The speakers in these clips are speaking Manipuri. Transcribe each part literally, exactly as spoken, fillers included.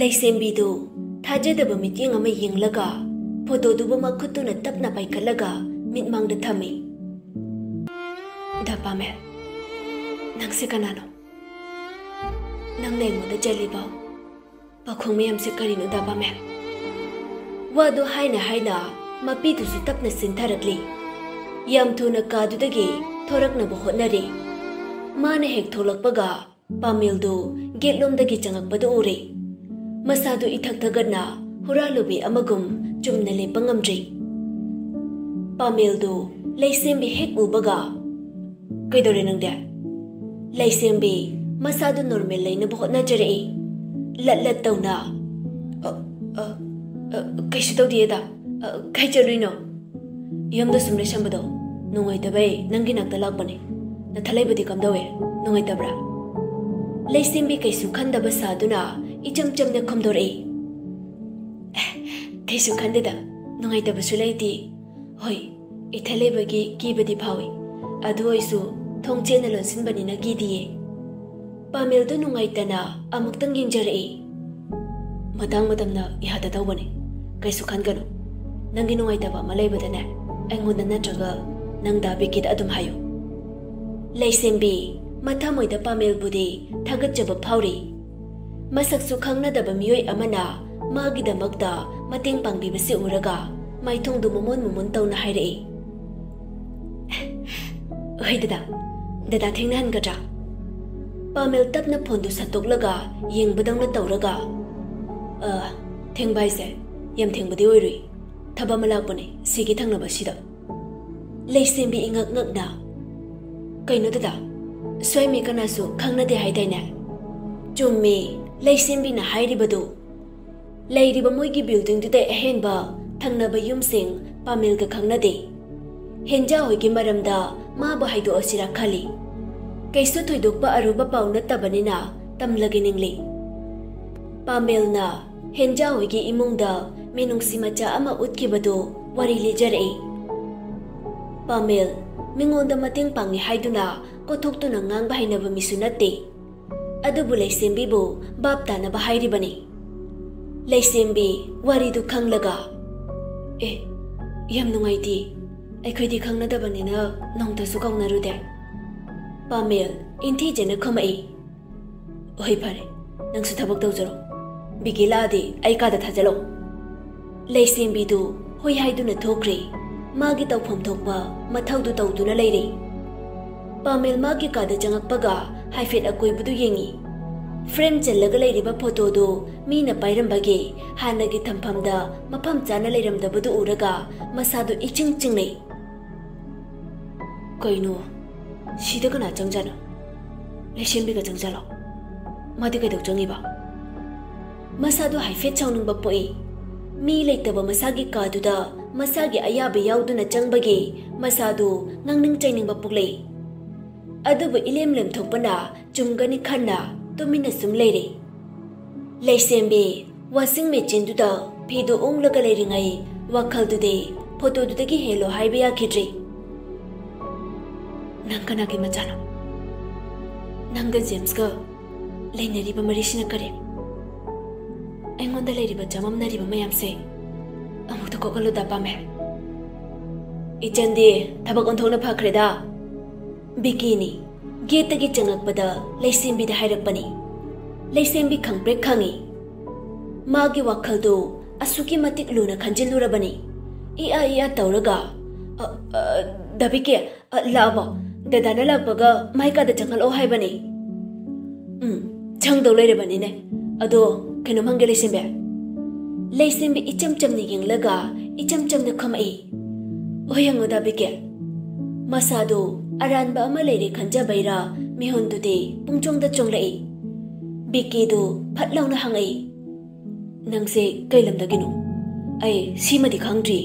ꯂꯩꯁꯦꯝꯕꯤꯗꯨ ꯊꯥꯖꯗꯕ ꯃꯤꯠꯌꯦꯡ ꯑꯃ ꯌꯦꯡꯂꯒ ꯐꯣꯇꯣꯗꯨꯕꯨ ꯃꯈꯨꯠꯇꯨꯅ ꯇꯞꯅ ꯄꯥꯏꯈꯠꯂꯒ ꯃꯤꯠꯃꯥꯡꯗ ꯊꯝꯃꯤ꯫ "ꯗꯥ ꯄꯥꯃꯦ, ꯅꯪꯁꯦ ꯀꯅꯥꯅꯣ? ꯅꯪꯅ ꯑꯩꯉꯣꯟꯗ ꯆꯦꯜꯂꯤꯕ ꯄꯥꯈꯣꯡ ꯃꯌꯥꯝꯁꯦ ꯀꯔꯤꯅꯣ, ꯗꯥ ꯄꯥꯃꯦ?" ꯋꯥꯗꯨ ꯍꯥꯏꯅ ꯍꯥꯏꯅ ꯃꯄꯤꯗꯨꯁꯨ ꯇꯞꯅ ꯆꯤꯟꯊꯔꯛꯂꯤ꯫ ꯌꯥꯝ ꯊꯨꯅ ꯀꯥꯗꯨꯗꯒꯤ ꯊꯣꯔꯛꯅꯕ ꯍꯣꯠꯅꯔꯤ꯫ ꯃꯥꯅ ꯍꯦꯛ ꯊꯣꯛꯂꯛꯄꯒ ꯄꯥꯃꯦꯜꯗꯨ ꯒꯦꯠꯂꯣꯝꯗꯒꯤ ꯆꯪꯉꯛꯄꯗꯨ ꯎꯔꯦ꯫ ꯃꯁꯥꯗꯨ ꯏꯊꯛ ꯊꯒꯠꯅ ꯍꯨꯔꯥꯜꯂꯨꯕꯤ ꯑꯃꯒꯨꯝ ꯆꯨꯝꯅ ꯂꯦꯞꯄ ꯉꯝꯗ꯭ꯔꯤ꯫ ꯄꯥꯃꯦꯜꯗꯨ ꯂꯩꯁꯦꯝꯕꯤ ꯍꯦꯛ ꯎꯕꯒ, "ꯀꯩꯗꯧꯔꯦ ꯅꯪꯗꯤ?" ꯂꯩꯁꯦꯝꯕꯤ ꯃꯁꯥꯗꯨ ꯅꯣꯔꯃꯦꯜ ꯂꯩꯅꯕ ꯍꯣꯠꯅꯖꯔꯛꯏ꯫ ꯂꯠ ꯂꯠ ꯇꯧꯅ, "ꯑ, ꯑ, ꯑ, ꯀꯩꯁꯨ ꯇꯧꯗꯤꯌꯦꯗ꯫ ꯑ, ꯀꯩ ꯆꯠꯂꯨꯏꯅꯣ?" "ꯌꯨꯝꯗ ꯁꯨꯝ ꯂꯩꯁꯟꯕꯗꯣ ꯅꯨꯡꯉꯥꯏꯇꯕꯩ ꯅꯪꯒꯤ ꯅꯥꯛꯇ ꯂꯥꯛꯄꯅꯦ꯫ ꯅꯊ ꯂꯩꯕꯗꯤ ꯀꯝꯗꯧꯋꯦ? ꯅꯨꯡꯉꯥꯏꯇꯕ꯭ꯔꯥ?" ꯂꯩꯁꯦꯝꯕꯤ ꯀꯩꯁꯨ ꯈꯟꯗꯕ ꯁꯥꯗꯨꯅ ꯏꯆꯝ ꯆꯝꯅ ꯈꯨꯝꯗꯣꯔꯛꯏ꯫ "ꯑꯦ, ꯀꯩꯁꯨ ꯈꯟꯗꯦꯗ, ꯅꯨꯡꯉꯥꯏꯇꯕꯁꯨ ꯂꯩꯇꯦ꯫ ꯍꯣꯏ, ꯏꯊ ꯂꯩꯕꯒꯤ ꯀꯤꯕꯗꯤ ꯐꯥꯎꯏ, ꯑꯗꯨ ꯑꯣꯏꯁꯨ ꯊꯣꯡ ꯆꯦꯠꯅ ꯂꯣꯟꯁꯤꯟꯕꯅꯤꯅ ꯀꯤꯗꯤꯌꯦ꯫" ꯄꯥꯃꯦꯜꯗꯨ ꯅꯨꯡꯉꯥꯏꯇꯅ ꯑꯃꯨꯛꯇꯪ ꯌꯦꯡꯖꯔꯛꯏ꯫ "ꯃꯇꯥꯡ ꯃꯇꯝꯅ ꯌꯥꯗ ꯇꯧꯕꯅꯤ, ꯀꯩꯁꯨ ꯈꯟꯒꯅꯨ꯫ ꯅꯪꯒꯤ ꯅꯨꯡꯉꯥꯏꯇꯕ ꯑꯃ ꯂꯩꯕꯗꯅꯦ, ꯑꯩꯉꯣꯟꯗ ꯅꯠꯇ꯭ꯔꯒ ꯅꯪ ꯗꯥ ꯕꯤꯀꯤꯗ ꯑꯗꯨꯝ ꯍꯥꯏꯌꯨ꯫" ꯂꯩꯁꯦꯝꯕꯤ ꯃꯊꯃꯣꯏꯗ ꯄꯥꯃꯦꯜꯕꯨꯗꯤ ꯊꯥꯒꯠꯆꯕ ꯐꯥꯎꯔꯤ꯫ ꯃꯁꯛꯁꯨ ꯈꯪꯅꯗꯕ ꯃꯤꯑꯣꯏ ꯑꯃꯅ ꯃꯥꯒꯤꯗꯃꯛꯇ ꯃꯇꯦꯡ ꯄꯥꯡꯕꯤꯕꯁꯤ ꯎꯔꯒ ꯃꯥꯏꯊꯣꯡꯗꯨ ꯃꯃꯣꯟ ꯃꯃꯣꯟ ꯇꯧꯅ ꯍꯥꯏꯔꯛꯏ꯫ "ꯍꯣꯏ ꯗꯗꯥ, ꯗꯗꯥ ꯊꯦꯡꯅꯍꯟꯒꯗ꯭ꯔꯥ?" ꯄꯥꯃꯦꯜ ꯇꯞꯅ ꯐꯣꯟꯗꯨ ꯁꯠꯇꯣꯛꯂꯒ ꯌꯦꯡꯕꯗꯧꯅ ꯇꯧꯔꯒ, "ꯑ, ꯊꯦꯡꯕ ꯍꯥꯏꯁꯦ ꯌꯥꯝ ꯊꯦꯡꯕꯗꯤ ꯑꯣꯏꯔꯨꯏ꯫ ꯊꯕꯛ ꯑꯃ ꯂꯥꯛꯄꯅꯦ ꯁꯤꯒꯤ ꯊꯪꯅꯕꯁꯤꯗ꯫" ꯂꯩꯁꯦꯝꯕꯤ ꯏꯉꯛ ꯉꯛꯅ, "ꯀꯩꯅꯣ ꯗꯗꯥ, ꯁ꯭ꯋꯥꯏ ꯃꯤ ꯀꯅꯥꯁꯨ ꯈꯪꯅꯗꯦ ꯍꯥꯏꯗꯥꯏꯅꯦ?" ꯆꯨꯝꯃꯤ, ꯂꯩꯁꯦꯝꯕꯤꯅ ꯍꯥꯏꯔꯤꯕꯗꯨ꯫ ꯂꯩꯔꯤꯕ ꯃꯣꯏꯒꯤ ꯕꯤꯜꯗꯤꯡꯗꯨꯗ ꯑꯍꯦꯟꯕ ꯊꯪꯅꯕ ꯌꯨꯝꯁꯤꯡ ꯄꯥꯃꯦꯜꯒ ꯈꯪꯅꯗꯦ꯫ ꯍꯦꯟꯖꯥ ꯍꯣꯏꯒꯤ ꯃꯔꯝꯗ ꯃꯥꯕꯨ ꯍꯥꯏꯗꯣꯛꯑꯁꯤꯔꯥ ꯈꯜꯂꯤ꯫ ꯀꯩꯁꯨ ꯊꯣꯏꯗꯣꯛꯄ ꯑꯔꯨꯕ ꯄꯥꯎ ꯅꯠꯇꯕꯅꯤꯅ ꯇꯝꯂꯒꯦ ꯅꯤꯡꯂꯤ꯫ ꯄꯥꯃꯦꯜꯅ ꯍꯦꯟꯖꯥ ꯍꯣꯏꯒꯤ ꯏꯃꯨꯡꯗ ꯃꯤꯅꯨꯡꯁꯤ ꯃꯆꯥ ꯑꯃ ꯎꯠꯈꯤꯕꯗꯨ ꯋꯥꯔꯤ ꯂꯤꯖꯔꯛꯏ꯫ ꯄꯥꯃꯦꯜ ꯃꯤꯉꯣꯟꯗ ꯃꯇꯦꯡ ꯄꯥꯡꯏ ꯍꯥꯏꯗꯨꯅ ꯀꯣꯊꯣꯛꯇꯨꯅ ꯉꯥꯡꯕ ꯍꯩꯅꯕ ꯃꯤꯁꯨ ꯅꯠꯇꯦ꯫ ꯑꯗꯨꯕꯨ ꯂꯩꯁꯦꯝꯕꯤꯕꯨ ꯚꯥꯞ ꯇꯥꯅꯕ ꯍꯥꯏꯔꯤꯕꯅꯤ꯫ ꯂꯩꯁꯦꯝꯕꯤ ꯋꯥꯔꯤꯗꯨ ꯈꯪꯂꯒ, "ꯑꯦ, ꯌꯥꯝ ꯅꯨꯡꯉꯥꯏꯇꯦ꯫ ꯑꯩꯈꯣꯏꯗꯤ ꯈꯪꯅꯗꯕꯅꯤꯅ ꯅꯣꯡꯇꯁꯨ ꯀꯧꯅꯔꯨꯗꯦ꯫" ꯄꯥꯃꯦꯜ ꯏꯟꯊꯤꯖꯅ ꯈꯨꯝꯃꯛꯏ, "ꯍꯣꯏ, ꯐꯔꯦ, ꯅꯪꯁꯨ ꯊꯕꯛ ꯇꯧꯖꯔꯣ꯫ ꯕꯤꯀꯤ ꯂꯥꯛꯑꯗꯤ ꯑꯩ ꯀꯥꯗ ꯊꯥꯖꯤꯜꯂꯣ꯫" ꯂꯩꯁꯦꯝꯕꯤꯗꯨ ꯍꯣꯏ ꯍꯥꯏꯗꯨꯅ ꯊꯣꯛꯈ꯭ꯔꯦ꯫ ꯃꯥꯒꯤ ꯇꯧꯐꯝ ꯊꯣꯛꯄ ꯃꯊꯧꯗꯨ ꯇꯧꯗꯨꯅ ꯂꯩꯔꯦ꯫ ꯄꯥꯃꯦꯜ ꯃꯥꯒꯤ ꯀꯥꯗ ꯆꯪꯉꯛꯄꯒ ꯍꯥꯏꯐꯦꯠ ꯑꯀꯣꯏꯕꯗꯨ ꯌꯦꯡꯉꯤ꯫ ꯐ꯭ꯔꯦꯝ ꯆꯜꯂꯒ ꯂꯩꯔꯤꯕ ꯐꯣꯇꯣꯗꯨ ꯃꯤꯅ ꯄꯥꯏꯔꯝꯕꯒꯤ ꯍꯥꯟꯅꯒꯤ ꯊꯝꯐꯝꯗ ꯃꯐꯝ ꯆꯥꯅ ꯂꯩꯔꯝꯗꯕꯗꯨ ꯎꯔꯒ ꯃꯁꯥꯗꯨ ꯏꯆꯤꯡ ꯆꯤꯡꯅꯩ꯫ "ꯀꯩꯅꯣ, ꯁꯤꯗ ꯀꯅꯥ ꯆꯪꯖꯥꯠꯅꯣ? ꯂꯩꯁꯦꯝꯕꯤꯒ ꯆꯪꯖꯥꯠꯂꯣ? ꯃꯥꯗꯤ ꯀꯩꯗꯧ ꯆꯪꯉꯤꯕ?" ꯃꯁꯥꯗꯨ ꯍꯥꯏꯐꯦꯠ ꯁꯥꯎꯅꯤꯡꯕ ꯄꯣꯛꯏ꯫ ꯃꯤ ꯂꯩꯇꯕ ꯃꯁꯥꯒꯤ ꯀꯥꯗꯨꯗ ꯃꯁꯥꯒꯤ ꯑꯌꯥꯕ ꯌꯥꯎꯗꯨꯅ ꯆꯪꯕꯒꯤ ꯃꯁꯥꯗꯨ ꯉꯥꯡꯅꯤꯡ ꯆꯩꯅꯤꯡꯕ ꯄꯣꯛꯂꯛꯏ꯫ ꯑꯗꯨꯕꯨ ꯏꯂꯦꯝ ꯂꯦꯝꯊꯣꯛꯄꯅ ꯆꯨꯝꯒꯅꯤ ꯈꯟꯅ ꯇꯨꯃꯤꯟꯅ ꯁꯨꯝ ꯂꯩꯔꯦ꯫ ꯂꯩꯁꯦꯝꯕꯤ ꯋꯥꯁꯤꯡ ꯃꯦꯆꯤꯟꯗꯨꯗ ꯐꯤꯗꯨ ꯎꯪꯂꯒ ꯂꯩꯔꯤꯉꯩ ꯋꯥꯈꯜꯗꯨꯗꯤ ꯐꯣꯇꯣꯗꯨꯗꯒꯤ ꯍꯦꯜꯂꯣ ꯍꯥꯏꯕ ꯌꯥꯈꯤꯗ꯭ꯔꯤ꯫ "ꯅꯪ ꯀꯅꯥꯒꯤ ꯃꯆꯥꯅꯣ? ꯅꯪꯒ ꯖꯦꯝꯁꯀ ꯂꯩꯅꯔꯤꯕ ꯃꯔꯤꯁꯤꯅ ꯀꯔꯤ? ꯑꯩꯉꯣꯟꯗ ꯂꯩꯔꯤꯕ ꯆꯃꯝꯅꯔꯤꯕ ꯃꯌꯥꯝꯁꯦ ꯑꯃꯨꯛꯇ ꯀꯣꯛꯍꯜꯂꯨꯗ, ꯄꯥꯃꯦꯜ꯫" "ꯏꯆꯟꯗꯤ ꯊꯕꯛ ꯑꯣꯟꯊꯣꯛꯅ ꯐꯈ꯭ꯔꯦꯗ꯫" ꯕꯤꯀꯤꯅꯤ ꯒꯦꯠꯇꯒꯤ ꯆꯪꯉꯛꯄꯗ ꯂꯩꯁꯦꯝꯕꯤꯗ ꯍꯥꯏꯔꯛꯄꯅꯤ꯫ ꯂꯩꯁꯦꯝꯕꯤ ꯈꯪꯄ꯭ꯔꯦꯛ ꯈꯪꯉꯤ꯫ ꯃꯥꯒꯤ ꯋꯥꯈꯜꯗꯨ ꯑꯁꯨꯛꯀꯤ ꯃꯇꯤꯛ ꯂꯨꯅ ꯈꯟꯖꯤꯜꯂꯨꯔꯕꯅꯤ꯫ ꯏ ꯑ ꯏ ꯑ ꯇꯧꯔꯒ, "ꯑ, ꯑ, ꯗꯥ ꯕꯤꯀꯤ, ꯑ, ꯂꯥꯛꯑꯕꯣ? ꯗꯗꯥꯅ ꯂꯥꯛꯄꯒ ꯃꯥꯏ ꯀꯥꯗ ꯆꯪꯍꯜꯂꯛꯑꯣ ꯍꯥꯏꯕꯅꯤ꯫" "ꯎꯝ, ꯆꯪꯗꯧ ꯂꯩꯔꯕꯅꯤꯅꯦ꯫ ꯑꯗꯣ ꯀꯩꯅꯣꯝ ꯍꯪꯒꯦ, ꯂꯩꯁꯦꯝꯕꯤ꯫" ꯂꯩꯁꯦꯝꯕꯤ ꯏꯆꯝ ꯆꯝꯅ ꯌꯦꯡꯂꯒ ꯏꯆꯝ ꯆꯝꯅ ꯈꯨꯝꯃꯛꯏ꯫ "ꯍꯣꯏ, ꯍꯪꯉꯨ ꯗꯥ ꯕꯤꯀꯤ꯫" ꯃꯁꯥꯗꯨ ꯑꯔꯥꯟꯕ ꯑꯃ ꯂꯩꯔꯦ ꯈꯟꯖꯕꯩꯔꯥ ꯃꯤꯍꯨꯟꯗꯨꯗꯤ ꯄꯨꯡꯆꯣꯡꯗ ꯆꯣꯡꯂꯛꯏ꯫ ꯕꯤꯀꯤꯗꯨ ꯐꯠ ꯂꯥꯎꯅ ꯍꯪꯉꯛꯏ, "ꯅꯪꯁꯦ ꯀꯩ ꯂꯝꯗꯒꯤꯅꯣ? ꯑꯩ ꯁꯤꯃꯗꯤ ꯈꯪꯗ꯭ꯔꯤ꯫"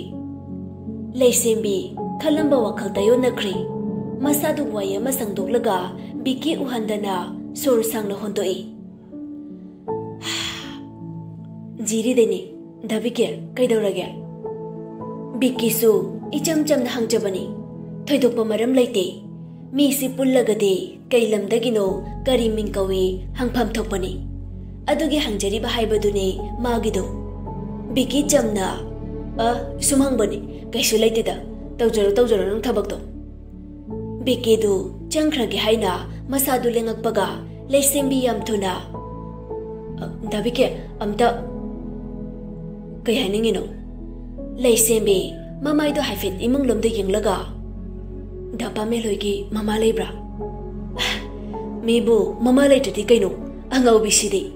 ꯂꯩꯁꯦꯝꯕꯤ ꯈꯜꯂꯝꯕ ꯋꯥꯈꯜ ꯇꯥꯏꯌꯣꯟꯅꯈ꯭ꯔꯦ꯫ ꯃꯁꯥꯗꯨ ꯋꯥꯏ ꯑꯃ ꯁꯪꯗꯣꯛꯂꯒ ꯕꯤꯀꯤ ꯎꯍꯟꯗꯅ ꯁꯣꯔ ꯁꯥꯡꯅ ꯍꯣꯟꯗꯣꯛꯏ꯫ "ꯖꯤꯔꯤꯗꯩꯅꯤ꯫ ꯗꯥ ꯕꯤꯀꯤ, ꯀꯩꯗꯧꯔꯒꯦ?" ꯕꯤꯀꯤꯁꯨ ꯏꯆꯝ ꯆꯝꯅ ꯍꯪꯖꯕꯅꯤ꯫ ꯊꯣꯏꯗꯣꯛꯄ ꯃꯔꯝ ꯂꯩꯇꯦ꯫ ꯃꯤꯁꯤ ꯄꯨꯜꯂꯒꯗꯤ ꯀꯩ ꯂꯝꯗꯒꯤꯅꯣ, ꯀꯔꯤ ꯃꯤꯡ ꯀꯧꯏ ꯍꯪꯐꯝ ꯊꯣꯛꯄꯅꯤ꯫ ꯑꯗꯨꯒꯤ ꯍꯪꯖꯔꯤꯕ ꯍꯥꯏꯕꯗꯨꯅꯤ ꯃꯥꯒꯤꯗꯣ꯫ ꯕꯤꯀꯤ ꯆꯝꯅ, "ꯑ, ꯁꯨꯝ ꯍꯪꯕꯅꯤ, ꯀꯩꯁꯨ ꯂꯩꯇꯦꯗ, ꯇꯧꯖꯔꯣ, ꯇꯧꯖꯔꯣ ꯅꯪ ꯊꯕꯛꯇꯣ"꯫ ꯕꯤꯀꯤꯗꯨ ꯆꯪꯈ꯭ꯔꯒꯦ ꯍꯥꯏꯅ ꯃꯁꯥꯗꯨ ꯂꯦꯡꯉꯛꯄꯒ ꯂꯩꯁꯦꯝꯕꯤ ꯌꯥꯝ ꯊꯨꯅ, "ꯑ, ꯗꯥ ꯕꯤꯀꯤ, ꯑꯝꯇ"꯫ "ꯀꯩ ꯍꯥꯏꯅꯤꯡꯉꯤꯅꯣ?" ꯂꯩꯁꯦꯝꯕꯤ ꯃꯃꯥꯏꯗꯣ ꯍꯥꯏꯐꯦꯠ ꯏꯃꯨꯡ ꯂꯣꯝꯗ ꯌꯦꯡꯂꯒ, "ꯗꯥ ꯄꯥꯃꯦꯜꯍꯣꯏꯒꯤ ꯃꯃꯥ ꯂꯩꯕ꯭ꯔꯥ?" "ꯃꯤꯕꯨ ꯃꯃꯥ ꯂꯩꯇ꯭ꯔꯗꯤ ꯀꯩꯅꯣ, ꯑꯉꯥꯎꯕꯤꯁꯤꯗꯤ"꯫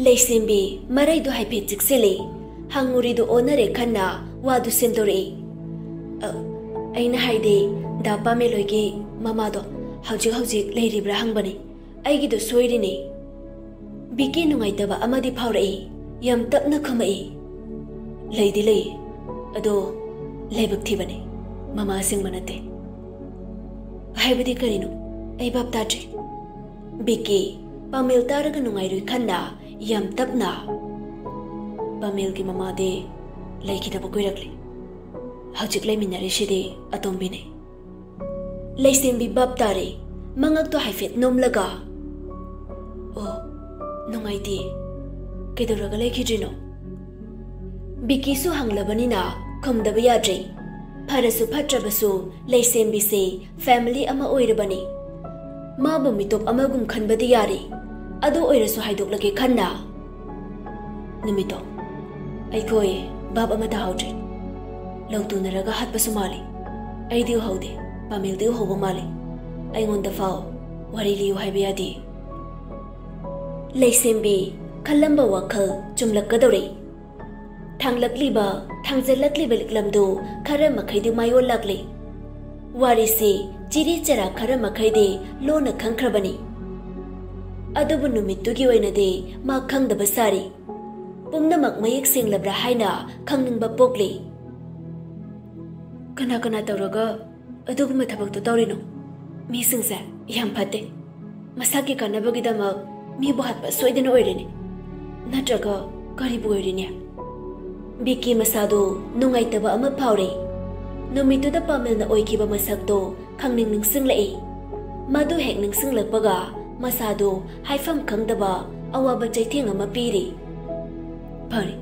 ꯂꯩꯁꯦꯝꯕꯤ ꯃꯔꯩꯗꯨ ꯍꯥꯏꯐꯦꯠ ꯆꯤꯛꯁꯤꯜꯂꯤ꯫ ꯍꯪꯉꯨꯔꯤꯗꯨ ꯑꯣꯟꯅꯔꯦ ꯈꯟꯅ ꯋꯥꯗꯨ ꯁꯦꯝꯗꯣꯔꯛꯏ꯫ "ꯑ, ꯑꯩꯅ ꯍꯥꯏꯗꯤ, ꯗꯥ ꯄꯥꯃꯦꯜꯍꯣꯏꯒꯤ ꯃꯃꯥꯗꯣ ꯍꯧꯖꯤꯛ ꯍꯧꯖꯤꯛ ꯂꯩꯔꯤꯕ꯭ꯔꯥ ꯍꯪꯕꯅꯤ꯫ ꯑꯩꯒꯤꯗꯣ ꯁꯣꯏꯔꯤꯅꯦ"꯫ ꯕꯤꯀꯤ ꯅꯨꯡꯉꯥꯏꯇꯕ ꯑꯃꯗꯤ ꯐꯥꯎꯔꯛꯏ꯫ ꯌꯥꯝ ꯇꯞꯅ ꯈꯨꯝꯃꯛꯏ, "ꯂꯩꯗꯤ ꯂꯩ, ꯑꯗꯣ ꯂꯥꯏꯕꯛ ꯊꯤꯕꯅꯦ, ꯃꯃꯥ ꯑꯁꯦꯡꯕ ꯅꯠꯇꯦ"꯫ "ꯍꯥꯏꯕꯗꯤ ꯀꯔꯤꯅꯣ? ꯑꯩ ꯚꯥꯞ ꯇꯥꯗ꯭ꯔꯦ"꯫ ꯕꯤꯀꯤ ꯄꯥꯃꯦꯜ ꯇꯥꯔꯒ ꯅꯨꯡꯉꯥꯏꯔꯣꯏ ꯈꯟꯅ ꯌꯥꯝ ꯇꯞꯅ, "ꯄꯥꯃꯦꯜꯒꯤ ꯃꯃꯥꯗꯤ ꯂꯩꯈꯤꯗꯕ ꯀꯨꯏꯔꯛꯂꯦ꯫ ꯍꯧꯖꯤꯛ ꯂꯩꯃꯤꯟꯅꯔꯤꯁꯤꯗꯤ ꯑꯇꯣꯝꯕꯤꯅꯤ"꯫ ꯂꯩꯁꯦꯝꯕꯤ ꯚꯥꯞ ꯇꯥꯔꯦ꯫ ꯃꯉꯛꯇꯣ ꯍꯥꯏꯐꯦꯠ ꯅꯣꯝꯂꯒ, "ꯑꯣ, ꯅꯨꯡꯉꯥꯏꯇꯦ꯫ ꯀꯩꯗꯧꯔꯒ ꯂꯩꯈꯤꯗ꯭ꯔꯤꯅꯣ?" ꯕꯤꯀꯤꯁꯨ ꯍꯪꯂꯕꯅꯤꯅ ꯈꯨꯝꯗꯕ ꯌꯥꯗ꯭ꯔꯦ꯫ ꯐꯔꯁꯨ ꯐꯠꯇ꯭ꯔꯕꯁꯨ ꯂꯩꯁꯦꯝꯕꯤꯁꯦ ꯐꯦꯃꯤꯂꯤ ꯑꯃ ꯑꯣꯏꯔꯕꯅꯤ꯫ ꯃꯥꯕꯨ ꯃꯤꯇꯣꯞ ꯑꯃꯒꯨꯝ ꯈꯟꯕꯗꯤ ꯌꯥꯔꯦ꯫ ꯑꯗꯨ ꯑꯣꯏꯔꯁꯨ ꯍꯥꯏꯗꯣꯛꯂꯒꯦ ꯈꯟꯅ, "ꯅꯨꯃꯤꯠꯇꯣ ꯑꯩꯈꯣꯏ ꯚꯥꯞ ꯑꯃ ꯇꯥꯍꯧꯗ꯭ꯔꯦ꯫ ꯂꯧ ꯇꯨꯅꯔꯒ ꯍꯥꯠꯄꯁꯨ ꯃꯥꯜꯂꯤ꯫ ꯑꯩꯗꯤ ꯎꯍꯧꯗꯦ, ꯄꯥꯃꯦꯜꯗꯤ ꯎꯍꯧꯕ ꯃꯥꯜꯂꯤ꯫ ꯑꯩꯉꯣꯟꯗ ꯐꯥꯎ ꯋꯥꯔꯤ ꯂꯤꯌꯨ ꯍꯥꯏꯕ ꯌꯥꯗꯦ"꯫ ꯂꯩꯁꯦꯝꯕꯤ ꯈꯜꯂꯝꯕ ꯋꯥꯈꯜ ꯆꯨꯝꯂꯛꯀꯗꯧꯔꯦ꯫ ꯊꯥꯡꯂꯛꯂꯤꯕ, ꯊꯥꯡꯖꯜꯂꯛꯂꯤꯕ ꯂꯤꯛꯂꯝꯗꯨ ꯈꯔ ꯃꯈꯩꯗꯤ ꯃꯥꯌꯣꯜꯂꯛꯂꯤ꯫ ꯋꯥꯔꯤꯁꯤ ꯆꯤꯔꯤ ꯆꯔꯥ ꯈꯔ ꯃꯈꯩꯗꯤ ꯂꯣꯟꯅ ꯈꯪꯈ꯭ꯔꯕꯅꯤ꯫ ꯑꯗꯨꯕꯨ ꯅꯨꯃꯤꯠꯇꯨꯒꯤ ꯑꯣꯏꯅꯗꯤ ꯃꯥ ꯈꯪꯗꯕ ꯁꯥꯔꯤ꯫ ꯄꯨꯝꯅꯃꯛ ꯃꯌꯦꯛ ꯁꯦꯡꯂꯕ꯭ꯔꯥ ꯍꯥꯏꯅ ꯈꯪꯅꯤꯡꯕ ꯄꯣꯛꯂꯤ꯫ "ꯀꯅꯥ ꯀꯅꯥ ꯇꯧꯔꯒ ꯑꯗꯨꯒꯨꯝꯕ ꯊꯕꯛꯇꯨ ꯇꯧꯔꯤꯅꯣ? ꯃꯤꯁꯤꯡꯁꯦ ꯌꯥꯝ ꯐꯠꯇꯦ꯫ ꯃꯁꯥꯒꯤ ꯀꯥꯟꯅꯕꯒꯤꯗꯃꯛ ꯃꯤꯕꯨ ꯍꯥꯠꯄ ꯁꯣꯏꯗꯅ ꯑꯣꯏꯔꯅꯤ꯫ ꯅꯠꯇ꯭ꯔꯒ ꯀꯔꯤꯕꯨ ꯑꯣꯏꯔꯤꯅꯤ?" ꯕꯤꯀꯤ ꯃꯁꯥꯗꯨ ꯅꯨꯡꯉꯥꯏꯇꯕ ꯑꯃ ꯐꯥꯎꯔꯦ꯫ ꯅꯨꯃꯤꯠꯇꯨꯗ ꯄꯥꯃꯦꯜꯅ ꯑꯣꯏꯈꯤꯕ ꯃꯁꯛꯇꯣ ꯈꯪꯅꯤꯡ ꯅꯤꯡꯁꯤꯡꯂꯛꯏ꯫ ꯃꯗꯨ ꯍꯦꯛ ꯅꯤꯡꯁꯤꯡꯂꯛꯄꯒ ꯃꯁꯥꯗꯨ ꯍꯥꯏꯐꯝ ꯈꯪꯗꯕ ꯑꯋꯥꯕ ꯆꯩꯊꯦꯡ ꯑꯃ ꯄꯤꯔꯤ꯫ ꯐꯔꯦ,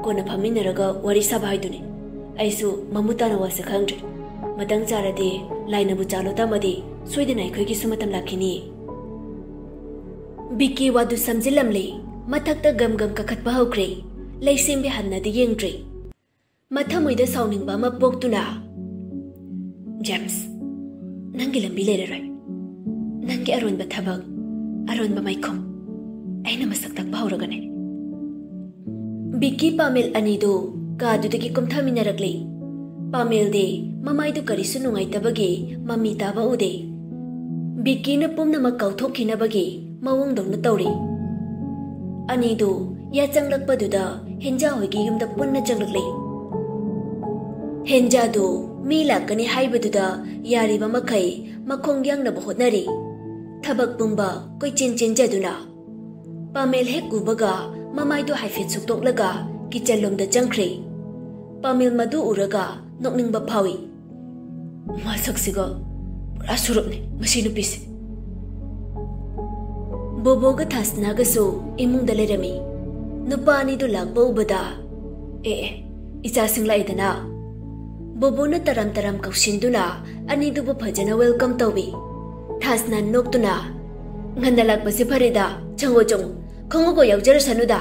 ꯀꯣꯟꯅ ꯐꯝꯃꯤꯟꯅꯔꯒ ꯋꯥꯔꯤ ꯁꯥꯕ ꯍꯥꯏꯗꯨꯅꯤ꯫ ꯑꯩꯁꯨ ꯃꯃꯨꯠ ꯇꯥꯅ ꯋꯥꯁꯦ ꯈꯪꯗ꯭ꯔꯦ꯫ ꯃꯇꯥꯡ ꯆꯥꯔꯗꯤ ꯂꯥꯏꯅꯕꯨ ꯆꯥꯂꯣ ꯇꯝꯃꯗꯤ ꯁꯣꯏꯗꯅ ꯑꯩꯈꯣꯏꯒꯤꯁꯨ ꯃꯇꯝ ꯂꯥꯛꯈꯤꯅꯤ꯫ ꯕꯤꯀꯤ ꯋꯥꯗꯨ ꯁꯝꯖꯤꯜꯂꯝꯂꯦ꯫ ꯃꯊꯛꯇ ꯒꯝ ꯒꯝ ꯀꯥꯈꯠꯄ ꯍꯧꯈ꯭ꯔꯦ꯫ ꯂꯩꯁꯦꯝꯕꯤ ꯍꯟꯅꯗꯤ ꯌꯦꯡꯗ꯭ꯔꯦ꯫ ꯃꯊꯃꯣꯏꯗ ꯁꯥꯎꯅꯤꯡꯕ ꯑꯃ ꯄꯣꯛꯇꯨꯅ, "ꯖꯦꯝꯁ, ꯅꯪꯒꯤ ꯂꯝꯕꯤ ꯂꯩꯔꯔꯣꯏ꯫ ꯅꯪꯒꯤ ꯑꯔꯣꯟꯕ ꯊꯕꯛ, ꯑꯔꯣꯟꯕ ꯃꯥꯏꯈꯨꯝ ꯑꯩꯅ ꯃꯁꯛ ꯇꯥꯛꯄ ꯍꯧꯔꯒꯅꯤ"꯫ ꯕꯤꯀꯤ ꯄꯥꯃꯦꯜ ꯑꯅꯤꯗꯨ ꯀꯥꯗꯨꯗꯒꯤ ꯀꯨꯝꯊꯃꯤꯟꯅꯔꯛꯂꯤ꯫ ꯄꯥꯃꯦꯜꯗꯤ ꯃꯃꯥꯏꯗꯨ ꯀꯔꯤꯁꯨ ꯅꯨꯡꯉꯥꯏꯇꯕꯒꯤ ꯃꯃꯤ ꯇꯥꯕ ꯎꯗꯦ꯫ ꯕꯤꯀꯤꯅ ꯄꯨꯝꯅꯃꯛ ꯀꯥꯎꯊꯣꯛꯈꯤꯅꯕꯒꯤ ꯃꯑꯣꯡꯗꯧꯅ ꯇꯧꯔꯤ꯫ ꯑꯅꯤꯗꯨ ꯌꯥꯆꯪꯂꯛꯄꯗꯨꯗ ꯍꯦꯟꯖꯥ ꯍꯣꯏꯒꯤ ꯌꯨꯝꯗ ꯄꯨꯟꯅ ꯆꯪꯂꯛꯂꯤ꯫ ꯍꯦꯟꯖꯥꯗꯨ ꯃꯤ ꯂꯥꯛꯀꯅꯤ ꯍꯥꯏꯕꯗꯨꯗ ꯌꯥꯔꯤꯕ ꯃꯈꯩ ꯃꯈꯣꯡ ꯌꯥꯡꯅꯕ ꯍꯣꯠꯅꯔꯤ꯫ ꯊꯕꯛ ꯄꯨꯝꯕ ꯀꯣꯏꯆꯦꯟ ꯆꯦꯟꯖꯗꯨꯅ꯫ ꯄꯥꯃꯦꯜ ꯍꯦꯛ ꯎꯕꯒ ꯃꯃꯥꯏꯗꯨ ꯍꯥꯏꯐꯦꯠ ꯁꯨꯛꯇꯣꯛꯂꯒ ꯀꯤꯆꯟꯂꯣꯝꯗ ꯆꯪꯈ꯭ꯔꯦ꯫ ꯄꯥꯃꯦꯜ ꯃꯗꯨ ꯎꯔꯒ ꯅꯣꯛꯅꯤꯡꯕ ꯐꯥꯎꯏ꯫ "ꯃꯁꯛꯁꯤꯒ ꯄꯨꯔꯥ ꯁꯨꯔꯨꯞꯅꯤ ꯃꯁꯤ ꯅꯨꯄꯤꯁꯦ"꯫ ꯕꯣꯕꯣꯒ ꯊꯥꯁꯅꯥꯒꯁꯨ ꯏꯃꯨꯡꯗ ꯂꯩꯔꯝꯃꯤ꯫ ꯅꯨꯄꯥ ꯑꯅꯤꯗꯨ ꯂꯥꯛꯄ ꯎꯕꯗ, "ꯑꯦ ꯑꯦ, ꯏꯆꯥꯁꯤꯡ ꯂꯥꯛꯏꯗꯅ"꯫ ꯕꯣꯕꯣꯅ ꯇꯔꯥꯝ ꯇꯔꯥꯝ ꯀꯧꯁꯤꯟꯗꯨꯅ ꯑꯅꯤꯗꯨꯕꯨ ꯐꯖꯅ ꯋꯦꯜꯀꯝ ꯇꯧꯏ꯫ ꯊꯥꯁꯅꯥ ꯅꯣꯛꯇꯨꯅ, "ꯉꯟꯅ ꯂꯥꯛꯄꯁꯦ ꯐꯔꯦꯗ, ꯆꯪꯉꯣ ꯆꯪꯉꯣ, ꯈꯣꯡꯎꯞꯀ ꯌꯥꯎꯖꯔꯁꯅꯨꯗ"꯫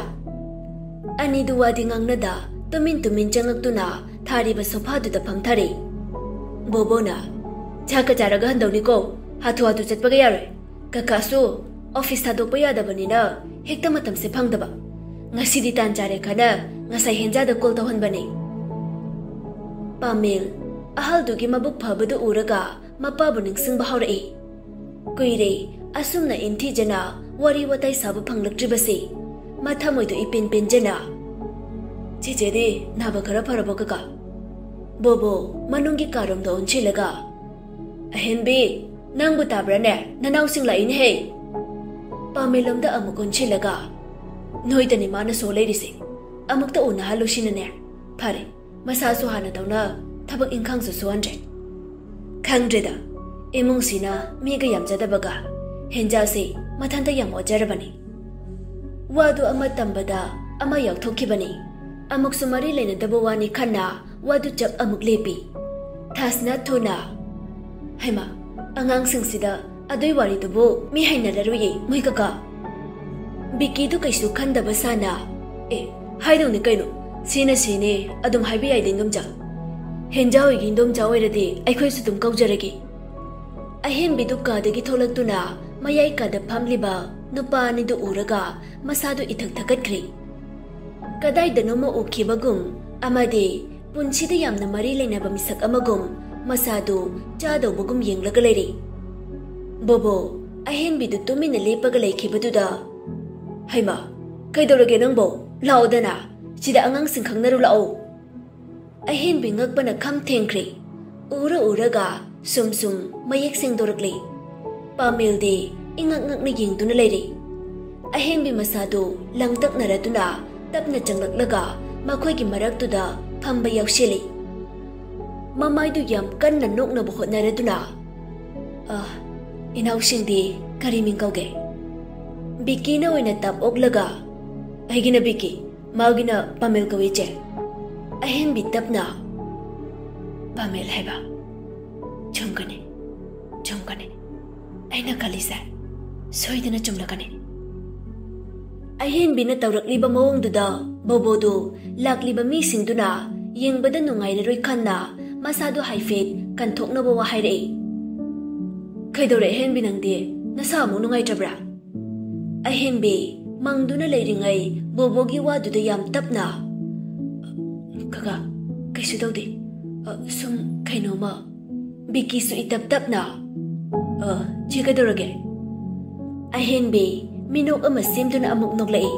ꯑꯅꯤꯗꯨ ꯋꯥꯗꯤ ꯉꯥꯡꯅꯗ ꯇꯨꯃꯤꯟ ꯇꯨꯃꯤꯟ ꯆꯪꯉꯛꯇꯨꯅ ꯊꯥꯔꯤꯕ ꯁꯣꯐꯥꯗꯨꯗ ꯐꯝꯊꯔꯦ꯫ ꯕꯣꯕꯣꯅ, "ꯆꯥꯛꯀ ꯆꯥꯔꯒ ꯍꯟꯗꯧꯅꯤꯀꯣ, ꯍꯥꯊꯨ ꯍꯥꯊꯨ ꯆꯠꯄꯒ ꯌꯥꯔꯣꯏ꯫ ꯀꯀꯥꯁꯨ ꯑꯣꯐꯤꯁ ꯊꯥꯗꯣꯛꯄ ꯌꯥꯗꯕꯅꯤꯅ ꯍꯦꯛꯇ ꯃꯇꯝꯁꯦ ꯐꯪꯗꯕ꯫ ꯉꯁꯤꯗꯤ ꯇꯥꯟ ꯆꯥꯔꯦ ꯈꯅ ꯉꯁꯥꯏ ꯍꯦꯟꯖꯥꯗ ꯀꯣꯜ ꯇꯧꯍꯟꯕꯅꯤ"꯫ ꯄꯥꯃꯦꯜ ꯑꯍꯜꯗꯨꯒꯤ ꯃꯕꯨꯛ ꯐꯕꯗꯨ ꯎꯔꯒ ꯃꯄꯥꯕꯨ ꯅꯤꯡꯁꯤꯡꯕ ꯍꯧꯔꯛꯏ꯫ ꯀꯨꯏꯔꯦ ꯑꯁꯨꯝꯅ ꯏꯟꯊꯤꯖꯅ ꯋꯥꯔꯤ ꯋꯥꯇꯥꯏ ꯁꯥꯕ ꯐꯪꯂꯛꯇ꯭ꯔꯤꯕꯁꯤ꯫ ꯃꯊꯃꯣꯏꯗꯨ ꯏꯄꯦꯟ ꯄꯦꯟꯖꯅ, "ꯆꯦꯆꯦꯗꯤ ꯅꯥꯕ ꯈꯔ ꯐꯔꯕꯣ ꯀꯀꯥ?" ꯕꯣꯕꯣ ꯃꯅꯨꯡꯒꯤ ꯀꯥꯔꯣꯝꯗ ꯑꯣꯟꯁꯤꯜꯂꯒ, "ꯑꯍꯦꯟꯕꯤ, ꯅꯪꯕꯨ ꯇꯥꯕ꯭ꯔꯥꯅꯦ? ꯅꯅꯥꯎꯁꯤꯡ ꯂꯥꯛꯏꯅꯦꯍꯦ"꯫ ꯄꯥꯃꯦꯜꯂꯣꯝꯗ ꯑꯃꯨꯛ ꯑꯣꯟꯁꯤꯜꯂꯒ, "ꯅꯣꯏꯗꯅꯤ ꯃꯥꯅ ꯁꯣ ꯂꯩꯔꯤꯁꯦ꯫ ꯑꯃꯨꯛꯇ ꯎꯅꯍꯜꯂꯨꯁꯤꯅꯅꯦ꯫ ꯐꯔꯦ, ꯃꯁꯥꯁꯨ ꯍꯥꯟꯅꯗꯧꯅ ꯊꯕꯛ ꯏꯪꯈꯥꯡꯁꯨ ꯁꯨꯍꯟꯗ꯭ꯔꯦ꯫ ꯈꯪꯗ꯭ꯔꯦꯗ, ꯏꯃꯨꯡꯁꯤꯅ ꯃꯤꯒ ꯌꯥꯝꯖꯗꯕꯒ ꯍꯦꯟꯖꯥꯁꯦ ꯃꯊꯟꯇ ꯌꯥꯝ ꯋꯥꯖꯔꯕꯅꯤ"꯫ ꯋꯥꯗꯨ ꯑꯃ ꯇꯝꯕꯗ ꯑꯃ ꯌꯥꯎꯊꯣꯛꯈꯤꯕꯅꯤ꯫ ꯑꯃꯨꯛꯁꯨ ꯃꯔꯤ ꯂꯩꯅꯗꯕ ꯋꯥꯅꯤ ꯈꯟꯅ ꯋꯥꯗꯨ ꯆꯞ ꯑꯃꯨꯛ ꯂꯦꯞꯄꯤ꯫ ꯊꯥꯁꯅ ꯊꯨꯅ, "ꯍꯩꯃꯥ, ꯑꯉꯥꯡꯁꯤꯡꯁꯤꯗ ꯑꯗꯨꯏ ꯋꯥꯔꯤꯗꯨꯕꯨ ꯃꯤ ꯍꯩꯅꯔꯔꯣꯏꯌꯦ, ꯃꯣꯏ ꯀꯀꯥ꯫" ꯕꯤꯀꯤꯗꯨ ꯀꯩꯁꯨ ꯈꯟꯗꯕ ꯁꯥꯅ, "ꯑꯦ, ꯍꯥꯏꯗꯧꯅꯤ ꯀꯩꯅꯣ, ꯁꯤꯅ ꯁꯤꯅꯦ, ꯑꯗꯨꯝ ꯍꯥꯏꯕ ꯌꯥꯏꯗ ꯏꯟꯗꯣꯝꯆꯥ꯫ ꯍꯦꯟꯖꯥ ꯍꯣꯏꯒꯤ ꯏꯟꯗꯣꯝꯆꯥ ꯑꯣꯏꯔꯗꯤ ꯑꯩꯈꯣꯏꯁꯨ ꯑꯗꯨꯝ ꯀꯧꯖꯔꯒꯦ꯫" ꯑꯍꯦꯟꯕꯤꯗꯨ ꯀꯥꯗꯒꯤ ꯊꯣꯛꯂꯛꯇꯨꯅ ꯃꯌꯥꯏ ꯀꯥꯗ ꯐꯝꯂꯤꯕ ꯅꯨꯄꯥ ꯑꯅꯤꯗꯨ ꯎꯔꯒ ꯃꯁꯥꯗꯨ ꯏꯊꯛ ꯊꯛꯀꯠꯈ꯭ꯔꯦ꯫ ꯀꯗꯥꯏꯗꯅꯣꯃ ꯎꯈꯤꯕꯒꯨꯝ ꯑꯃꯗꯤ ꯄꯨꯟꯁꯤꯗ ꯌꯥꯝꯅ ꯃꯔꯤ ꯂꯩꯅꯕ ꯃꯤꯁꯛ ꯑꯃꯒꯨꯝ ꯃꯁꯥꯗꯨ ꯆꯥꯗꯧꯕꯒꯨꯝ ꯌꯦꯡꯂꯒ ꯂꯩꯔꯤ꯫ ꯕꯣꯕꯣ, ꯑꯍꯦꯟꯕꯤꯗꯨ ꯇꯨꯃꯤꯟꯅ ꯂꯦꯞꯄꯒ ꯂꯩꯈꯤꯕꯗꯨꯗ, "ꯍꯩꯃꯥ, ꯀꯩꯗꯧꯔꯒꯦ ꯅꯪꯕꯣ? ꯂꯥꯛꯑꯣꯗꯅ, ꯁꯤꯗ ꯑꯉꯥꯡꯁꯤꯡ ꯈꯪꯅꯔꯨ ꯂꯥꯛꯑꯣ꯫" ꯑꯍꯦꯟꯕꯤ ꯉꯛꯄꯅ ꯈꯝ ꯊꯦꯡꯈ꯭ꯔꯦ꯫ ꯎꯔ ꯎꯔꯒ ꯁꯨꯝ ꯁꯨꯝ ꯃꯌꯦꯛ ꯁꯦꯡꯗꯣꯔꯛꯂꯦ꯫ ꯄꯥꯃꯦꯜꯗꯤ ꯏꯉꯛ ꯉꯛꯅ ꯌꯦꯡꯗꯨꯅ ꯂꯩꯔꯦ꯫ ꯑꯍꯦꯟꯕꯤ ꯃꯁꯥꯗꯨ ꯂꯪꯇꯛꯅꯔꯗꯨꯅ ꯇꯞꯅ ꯆꯪꯂꯛꯂꯒ ꯃꯈꯣꯏꯒꯤ ꯃꯔꯛꯇꯨꯗ ꯐꯝꯕ ꯌꯥꯎꯁꯤꯜꯂꯤ꯫ ꯃꯃꯥꯏꯗꯨ ꯌꯥꯝ ꯀꯟꯅ ꯅꯣꯛꯅꯕ ꯍꯣꯠꯅꯔꯗꯨꯅ, "ꯑ, ꯏꯅꯥꯎꯁꯤꯡꯗꯤ ꯀꯔꯤ ꯃꯤꯡ ꯀꯧꯒꯦ?" ꯕꯤꯀꯤꯅ ꯑꯣꯏꯅ ꯇꯞ ꯑꯣꯛꯂꯒ, "ꯑꯩꯒꯤꯅ ꯕꯤꯀꯤ, ꯃꯥꯒꯤꯅ ꯄꯥꯃꯦꯜ ꯀꯧꯏ, ꯏꯆꯦ꯫" ꯑꯍꯦꯟꯕꯤ ꯇꯞꯅ, "ꯄꯥꯃꯦꯜ ꯍꯥꯏꯕ? ꯆꯨꯝꯒꯅꯤ, ꯆꯨꯝꯒꯅꯤ꯫ ꯑꯩꯅ ꯈꯜꯂꯤꯁꯦ ꯁꯣꯏꯗꯅ ꯆꯨꯝꯂꯒꯅꯤ꯫" ꯑꯍꯦꯟꯕꯤꯅ ꯇꯧꯔꯛꯂꯤꯕ ꯃꯑꯣꯡꯗꯨꯗ ꯕꯣꯕꯣꯗꯨ ꯂꯥꯛꯂꯤꯕ ꯃꯤꯁꯤꯡꯗꯨꯅ ꯌꯦꯡꯕꯗ ꯅꯨꯡꯉꯥꯏꯔꯔꯣꯏ ꯈꯟꯅ ꯃꯁꯥꯗꯨ ꯍꯥꯏꯐꯦꯠ ꯀꯟꯊꯣꯛꯅꯕ ꯋꯥ ꯍꯥꯏꯔꯛꯏ꯫ "ꯀꯩꯗꯧꯔꯦ ꯑꯍꯦꯟꯕꯤ, ꯅꯪꯗꯤ ꯅꯁꯥ ꯑꯃꯨꯛ ꯅꯨꯡꯉꯥꯏꯇ꯭ꯔꯕ꯭ꯔꯥ?" ꯑꯍꯦꯟꯕꯤ ꯃꯪꯗꯨꯅ ꯂꯩꯔꯤꯉꯩ ꯕꯣꯕꯣꯒꯤ ꯋꯥꯗꯨꯗ ꯌꯥꯝ ꯇꯞꯅ, "ꯀꯀꯥ, ꯀꯩꯁꯨ ꯇꯧꯗꯦ꯫ ꯑ, ꯁꯨꯝ ꯀꯩꯅꯣꯝꯃ꯫" ꯕꯤꯀꯤꯁꯨ ꯏꯇꯞ ꯇꯞꯅ, "ꯑ, ꯆꯦ, ꯀꯩꯗꯧꯔꯒꯦ?" ꯑꯍꯦꯟꯕꯤ ꯃꯤꯅꯣꯛ ꯑꯃ ꯁꯦꯝꯗꯨꯅ ꯑꯃꯨꯛ ꯅꯣꯛꯂꯛꯏ꯫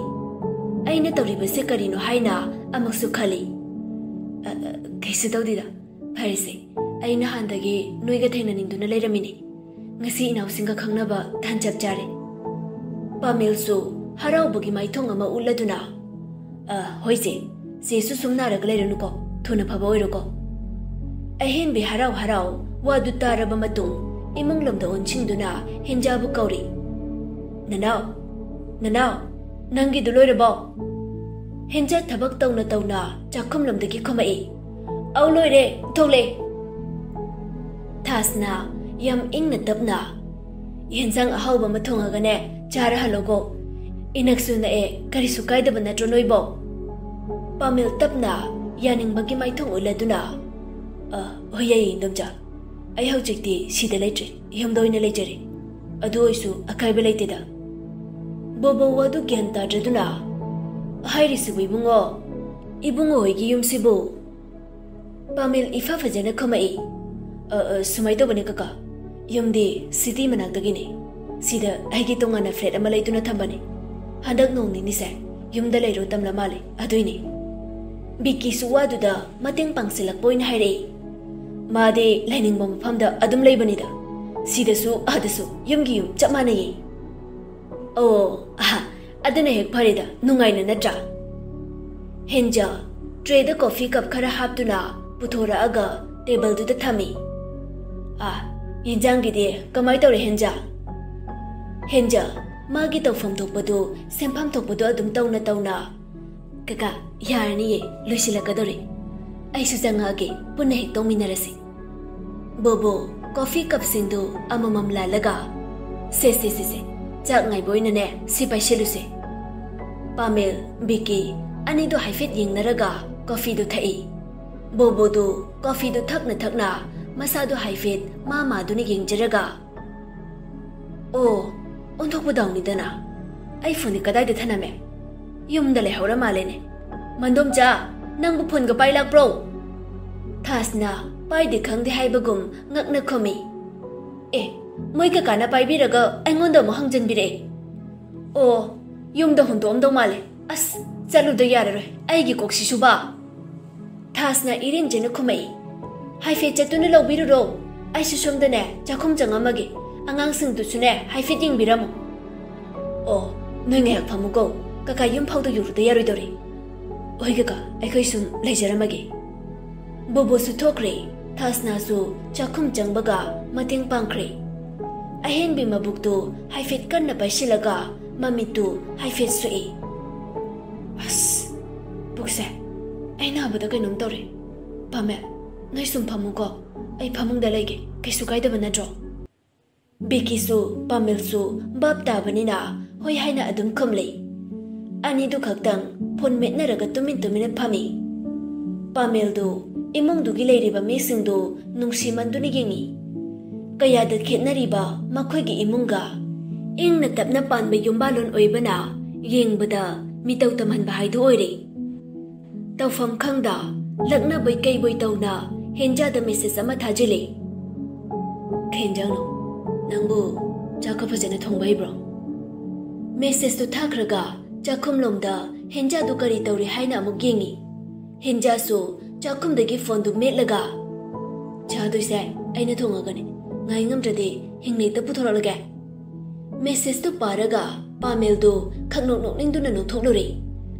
ꯑꯩꯅ ꯇꯧꯔꯤꯕꯁꯦ ꯀꯔꯤꯅꯣ ꯍꯥꯏꯅ ꯑꯃꯨꯛꯁꯨ ꯈꯜꯂꯤ꯫ "ꯑ, ꯑ, ꯀꯩꯁꯨ ꯇꯧꯗꯦꯗ꯫ ꯐꯔꯦꯁꯦ, ꯑꯩ ꯅꯍꯥꯟꯗꯒꯤ ꯅꯣꯏꯒ ꯊꯦꯡꯅꯅꯤꯡꯗꯨꯅ ꯂꯩꯔꯝꯃꯤꯅꯤ꯫ ꯉꯁꯤ ꯏꯅꯥꯎꯁꯤꯡꯒ ꯈꯪꯅꯕ ꯇꯥꯟ ꯆꯞ ꯆꯥꯔꯦ꯫" ꯄꯥꯃꯦꯜꯁꯨ ꯍꯔꯥꯎꯕꯒꯤ ꯃꯥꯏꯊꯣꯡ ꯑꯃ ꯎꯠꯂꯗꯨꯅ, "ꯑ, ꯍꯣꯏ ꯆꯦ, ꯆꯦꯁꯨ ꯁꯨꯝ ꯅꯥꯔꯒ ꯂꯩꯔꯅꯨꯀꯣ, ꯊꯨꯅ ꯐꯕ ꯑꯣꯏꯔꯣꯀꯣ꯫" ꯑꯍꯦꯟꯕꯤ ꯍꯔꯥꯎ ꯍꯔꯥꯎ ꯋꯥꯗꯨ ꯇꯥꯔꯕ ꯃꯇꯨꯡ ꯏꯃꯨꯡ ꯂꯣꯝꯗ ꯑꯣꯟꯁꯤꯟꯗꯨꯅ ꯍꯦꯟꯖꯥꯕꯨ ꯀꯧꯔꯤ꯫ "ꯅꯅꯥꯎ, ꯅꯅꯥꯎ, ꯅꯪꯒꯤꯗꯨ ꯂꯣꯏꯔꯕꯣ? ꯍꯦꯟꯖꯥ ꯊꯕꯛ ꯇꯧꯅ ꯇꯧꯅ ꯆꯥꯛꯈꯨꯝꯂꯣꯝꯗꯒꯤ ꯈꯨꯝꯃꯛꯏ꯫ ꯑꯧ, ꯂꯣꯏꯔꯦ, ꯊꯣꯛꯂꯛꯑꯦ꯫ ꯊꯥꯁꯅ ꯌꯥꯝ ꯏꯪꯅ ꯇꯞꯅ, "ꯌꯦꯟꯖꯥꯡ ꯑꯍꯥꯎꯕ ꯑꯃ ꯊꯣꯡꯉꯒꯅꯦ, ꯆꯥꯔ ꯍꯜꯂꯣꯀꯣ꯫ ꯏꯅꯛꯁꯨ ꯅꯛꯑꯦ, ꯀꯔꯤꯁꯨ ꯀꯥꯏꯗꯕ ꯅꯠꯇ꯭ꯔꯣ ꯅꯣꯏꯕꯣ?" ꯄꯥꯃꯦꯜ ꯇꯞꯅ ꯌꯥꯅꯤꯡꯕꯒꯤ ꯃꯥꯏꯊꯣꯡ ꯎꯠꯂꯗꯨꯅ, "ꯑ, ꯍꯣꯏ, ꯌꯥꯏꯌꯦ, ꯏꯟꯗꯣꯝꯆꯥ꯫ ꯑꯩ ꯍꯧꯖꯤꯛꯇꯤ ꯁꯤꯗ ꯂꯩꯇ꯭ꯔꯦ, ꯌꯨꯝꯗ ꯑꯣꯏꯅ ꯂꯩꯖꯔꯦ꯫ ꯑꯗꯨ ꯑꯣꯏꯁꯨ ꯑꯀꯥꯏꯕ ꯂꯩꯇꯦꯗ꯫" ꯕꯣꯕꯣ ꯋꯥꯗꯨ ꯒ꯭ꯌꯥꯟ ꯇꯥꯗ꯭ꯔꯗꯨꯅ, "ꯍꯥꯏꯔꯤꯁꯤꯕꯨ, ꯏꯕꯨꯡꯉꯣ, ꯏꯕꯨꯡꯉꯣ ꯍꯣꯏꯒꯤ ꯌꯨꯝꯁꯤꯕꯨ?" ꯄꯥꯃꯦꯜ ꯏꯐ ꯐꯖꯅ ꯈꯨꯝꯃꯛꯏ, "ꯑ, ꯑ, ꯁꯨꯃꯥꯏ ꯇꯧꯕꯅꯦ ꯀꯀꯥ, ꯌꯨꯝꯗꯤ ꯁꯤꯇꯤ ꯃꯅꯥꯛꯇꯒꯤꯅꯦ꯫ ꯁꯤꯗ ꯑꯩꯒꯤ ꯇꯣꯉꯥꯟꯅ ꯐ꯭ꯂꯦꯠ ꯑꯃ ꯂꯩꯗꯨꯅ ꯊꯝꯕꯅꯦ꯫ ꯍꯟꯗꯛ ꯅꯣꯡ ꯅꯤꯅꯤꯁꯦ ꯌꯨꯝꯗ ꯂꯩꯔꯣ ꯇꯝꯂ ꯃꯥꯜꯂꯦ, ꯑꯗꯨꯏꯅꯦ꯫" ꯕꯤꯀꯤꯁꯨ ꯋꯥꯗꯨꯗ ꯃꯇꯦꯡ ꯄꯥꯡꯁꯤꯜꯂꯛꯄ ꯑꯣꯏꯅ ꯍꯥꯏꯔꯛꯏ꯫ "ꯃꯥꯗꯤ ꯂꯩꯅꯤꯡꯕ ꯃꯐꯝꯗ ꯑꯗꯨꯝ ꯂꯩꯕꯅꯤꯗ, ꯁꯤꯗꯁꯨ ꯑꯥꯗꯁꯨ ꯌꯨꯝꯒꯤ ꯌꯨꯝ ꯆꯞ ꯃꯥꯟꯅꯩꯌꯦ꯫" "ꯑꯣ, ꯑꯍꯥ, ꯑꯗꯨꯅ ꯍꯦꯛ ꯐꯔꯦꯗ, ꯅꯨꯡꯉꯥꯏꯅ ꯅꯠꯇ꯭ꯔꯥ?" ꯍꯦꯟꯖꯥ ꯇ꯭ꯔꯦꯗ ꯀꯣꯐꯤ ꯀꯞ ꯈꯔ ꯍꯥꯞꯇꯨꯅ ꯄꯨꯊꯣꯔꯛꯑꯒ ꯇꯦꯕꯜꯗꯨꯗ ꯊꯝꯃꯤ꯫ "ꯑꯥ, ꯌꯦꯟꯖꯥꯡꯒꯤꯗꯤ ꯀꯃꯥꯏ ꯇꯧꯔꯦ, ꯍꯦꯟꯖꯥ?" ꯍꯦꯟꯖꯥ ꯃꯥꯒꯤ ꯇꯧꯐꯝ ꯊꯣꯛꯄꯗꯨ, ꯁꯦꯝꯐꯝ ꯊꯣꯛꯄꯗꯨ ꯑꯗꯨꯝ ꯇꯧꯅ ꯇꯧꯅ, "ꯀꯀꯥ, ꯌꯥꯔꯅꯤꯌꯦ, ꯂꯣꯏꯁꯤꯜꯂꯛꯀꯗꯧꯔꯦ꯫ ꯑꯩꯁꯨ ꯆꯪꯉꯛꯑꯒꯦ, ꯄꯨꯟꯅ ꯍꯦꯛ ꯇꯧꯃꯤꯟꯅꯔꯁꯤ꯫" ꯕꯣꯕꯣ ꯀꯣꯐꯤ ꯀꯞꯁꯤꯡꯗꯨ ꯑꯃꯃꯝ ꯂꯥꯜꯂꯒ, "ꯁꯦ, ꯁꯦ, ꯁꯦ, ꯁꯦ, ꯆꯥꯛ ꯉꯥꯏꯕ ꯑꯣꯏꯅꯅꯦ, ꯁꯤ ꯄꯥꯏꯁꯤꯜꯂꯨꯁꯦ꯫" ꯄꯥꯃꯦꯜ, ꯕꯤꯀꯤ ꯑꯅꯤꯗꯨ ꯍꯥꯏꯐꯦꯠ ꯌꯦꯡꯅꯔꯒ ꯀꯣꯐꯤꯗꯨ ꯊꯛꯏ꯫ ꯕꯣꯕꯣꯗꯨ ꯀꯣꯐꯤꯗꯨ ꯊꯛꯅ ꯊꯛꯅ ꯃꯁꯥꯗꯨ ꯍꯥꯏꯐꯦꯠ ꯃꯥ ꯃꯥꯗꯨꯅ ꯌꯦꯡꯖꯔꯒ, "ꯑꯣ, ꯑꯣꯟꯊꯣꯛꯄ ꯗꯥꯎꯅꯤꯗꯅ꯫ ꯑꯩ ꯐꯣꯟꯗꯤ ꯀꯗꯥꯏꯗ ꯊꯅꯝꯃꯦ? ꯌꯨꯝꯗ ꯂꯩꯍꯧꯔ ꯃꯥꯜꯂꯦꯅꯦ꯫ ꯃꯟꯗꯣꯝꯆꯥ, ꯅꯪꯕꯨ ꯐꯣꯟꯒ ꯄꯥꯏ ꯂꯥꯛꯄ꯭ꯔꯣ?" ꯊꯥꯁꯅ ꯄꯥꯏꯗꯦ ꯈꯪꯗꯦ ꯍꯥꯏꯕꯒꯨꯝ ꯉꯛꯅ ꯈꯨꯝꯃꯤ꯫ "ꯑꯦ, ꯃꯣꯏ ꯀꯀꯥꯅ ꯄꯥꯏꯕꯤꯔꯒ ꯑꯩꯉꯣꯟꯗ ꯑꯃꯨꯛ ꯍꯪꯖꯟꯕꯤꯔꯛꯑꯦ꯫ ꯑꯣ, ꯌꯨꯝꯗ ꯍꯨꯟꯗꯣꯛꯑꯝꯗꯧ ꯃꯥꯜꯂꯦ꯫ ꯑꯁ, ꯆꯠꯂꯨꯗ ꯌꯥꯔꯔꯣꯏ, ꯑꯩꯒꯤ ꯀꯣꯛꯁꯤꯁꯨꯕ꯫" ꯊꯥꯁꯅ ꯏꯔꯦꯟꯖꯅ ꯈꯨꯝꯃꯛꯏ꯫ "ꯍꯥꯏꯐꯦꯠ ꯆꯠꯇꯨꯅ ꯂꯧꯕꯤꯔꯨꯔꯣ꯫ ꯑꯩꯁꯨ ꯁꯣꯝꯗꯅꯦ ꯆꯥꯛꯈꯨꯝ ꯆꯪꯉꯝꯃꯒꯦ꯫ ꯑꯉꯥꯡꯁꯤꯡꯗꯨꯁꯨꯅꯦ ꯍꯥꯏꯐꯦꯠ ꯌꯦꯡꯕꯤꯔꯝꯃꯣ꯫" "ꯑꯣ, ꯅꯣꯏ ꯉꯥꯏꯍꯥꯛ ꯐꯝꯃꯨꯀꯣ꯫ ꯀꯀꯥ ꯌꯨꯝ ꯐꯥꯎꯗ ꯌꯧꯔꯨꯗ ꯌꯥꯔꯣꯏꯗꯧꯔꯤ꯫" "ꯍꯣꯏ ꯀꯀꯥ, ꯑꯩꯈꯣꯏ ꯁꯨꯝ ꯂꯩꯖꯔꯝꯃꯒꯦ꯫" ꯕꯣꯕꯣꯁꯨ ꯊꯣꯛꯈ꯭ꯔꯦ꯫ ꯊꯥꯁꯅꯥꯁꯨ ꯆꯥꯛꯈꯨꯝ ꯆꯪꯕꯒ ꯃꯇꯦꯡ ꯄꯥꯡꯈ꯭ꯔꯦ꯫ ꯑꯍꯦꯟꯕꯤ ꯃꯕꯨꯛꯇꯨ ꯍꯥꯏꯐꯦꯠ ꯀꯟꯅ ꯄꯥꯏꯁꯤꯜꯂꯒ ꯃꯃꯤꯠꯇꯨ ꯍꯥꯏꯐꯦꯠ ꯁꯣꯛꯏ꯫ ꯑꯁ, ꯄꯨꯛꯁꯦ, ꯑꯩ ꯅꯥꯕꯗ ꯀꯩꯅꯣꯝ ꯇꯧꯔꯦ꯫ ꯄꯥꯃꯦꯜ, ꯅꯣꯏ ꯁꯨꯝ ꯐꯝꯃꯨꯀꯣ, ꯑꯩ ꯐꯃꯨꯡꯗ ꯂꯩꯒꯦ, ꯀꯩꯁꯨ ꯀꯥꯏꯗꯕ ꯅꯠꯇ꯭ꯔꯣ? ꯕꯤꯀꯤꯁꯨ ꯄꯥꯃꯦꯜꯁꯨ ꯚꯥꯞ ꯇꯥꯕꯅꯤꯅ ꯍꯣꯏ ꯍꯥꯏꯅ ꯑꯗꯨꯝ ꯈꯨꯝꯂꯤ꯫ ꯑꯅꯤꯗꯨ ꯈꯛꯇꯪ ꯐꯣꯟ ꯃꯦꯠꯅꯔꯒ ꯇꯨꯃꯤꯟ ꯇꯨꯃꯤꯟꯅ ꯐꯝꯃꯤ꯫ ꯄꯥꯃꯦꯜꯗꯨ ꯏꯃꯨꯡꯗꯨꯒꯤ ꯂꯩꯔꯤꯕ ꯃꯤꯁꯤꯡꯗꯨ ꯅꯨꯡꯁꯤꯃꯟꯗꯨꯅ ꯌꯦꯡꯉꯤ꯫ ꯀꯌꯥꯗ ꯈꯦꯠꯅꯔꯤꯕ ꯃꯈꯣꯏꯒꯤ ꯏꯃꯨꯡꯒ꯫ ꯏꯪꯅ ꯇꯞꯅ ꯄꯥꯟꯕ ꯌꯨꯝꯕꯥꯂꯣꯟ ꯑꯣꯏꯕꯅ ꯌꯦꯡꯕꯗ ꯃꯤꯇꯧ ꯇꯝꯍꯟꯕ ꯍꯥꯏꯗꯨ ꯑꯣꯏꯔꯦ꯫ ꯇꯧꯐꯝ ꯈꯪꯗ ꯂꯛꯅꯕꯣꯏ ꯀꯩꯕꯣꯏ ꯇꯧꯅ ꯍꯦꯟꯖꯥꯗ ꯃꯦꯁꯦꯖ ꯑꯃ ꯊꯥꯖꯤꯜꯂꯤ꯫ "ꯀꯩ ꯍꯦꯟꯖꯥꯡꯅꯣ? ꯅꯪꯕꯨ ꯆꯥꯛꯀ ꯐꯖꯅ ꯊꯣꯡꯕ ꯍꯩꯕ꯭ꯔꯣ?" ꯃꯦꯁꯦꯖꯇꯨ ꯊꯥꯈ꯭ꯔꯒ ꯆꯥꯛꯈꯨꯝꯂꯣꯝꯗ ꯍꯦꯟꯖꯥꯗꯨ ꯀꯔꯤ ꯇꯧꯔꯤ ꯍꯥꯏꯅ ꯑꯃꯨꯛ ꯌꯦꯡꯉꯤ꯫ ꯍꯦꯟꯖꯥꯁꯨ ꯆꯥꯛꯈꯨꯝꯗꯒꯤ ꯐꯣꯟꯗꯨ ꯃꯦꯠꯂꯒ, "ꯆꯥꯗꯣꯏꯁꯦ ꯑꯩꯅ ꯊꯣꯡꯉꯒꯅꯤ, ꯉꯥꯏ ꯉꯝꯗ꯭ꯔꯗꯤ ꯍꯤꯡꯅ ꯍꯦꯛꯇ ꯄꯨꯊꯣꯔꯛꯂꯒꯦ꯫" ꯃꯦꯁꯦꯖꯇꯨ ꯄꯥꯔꯒ ꯄꯥꯃꯦꯜꯗꯨ ꯈꯛꯅꯣꯛ ꯅꯣꯛꯅꯤꯡꯗꯨꯅ ꯅꯣꯛꯊꯣꯛꯂꯨꯔꯦ꯫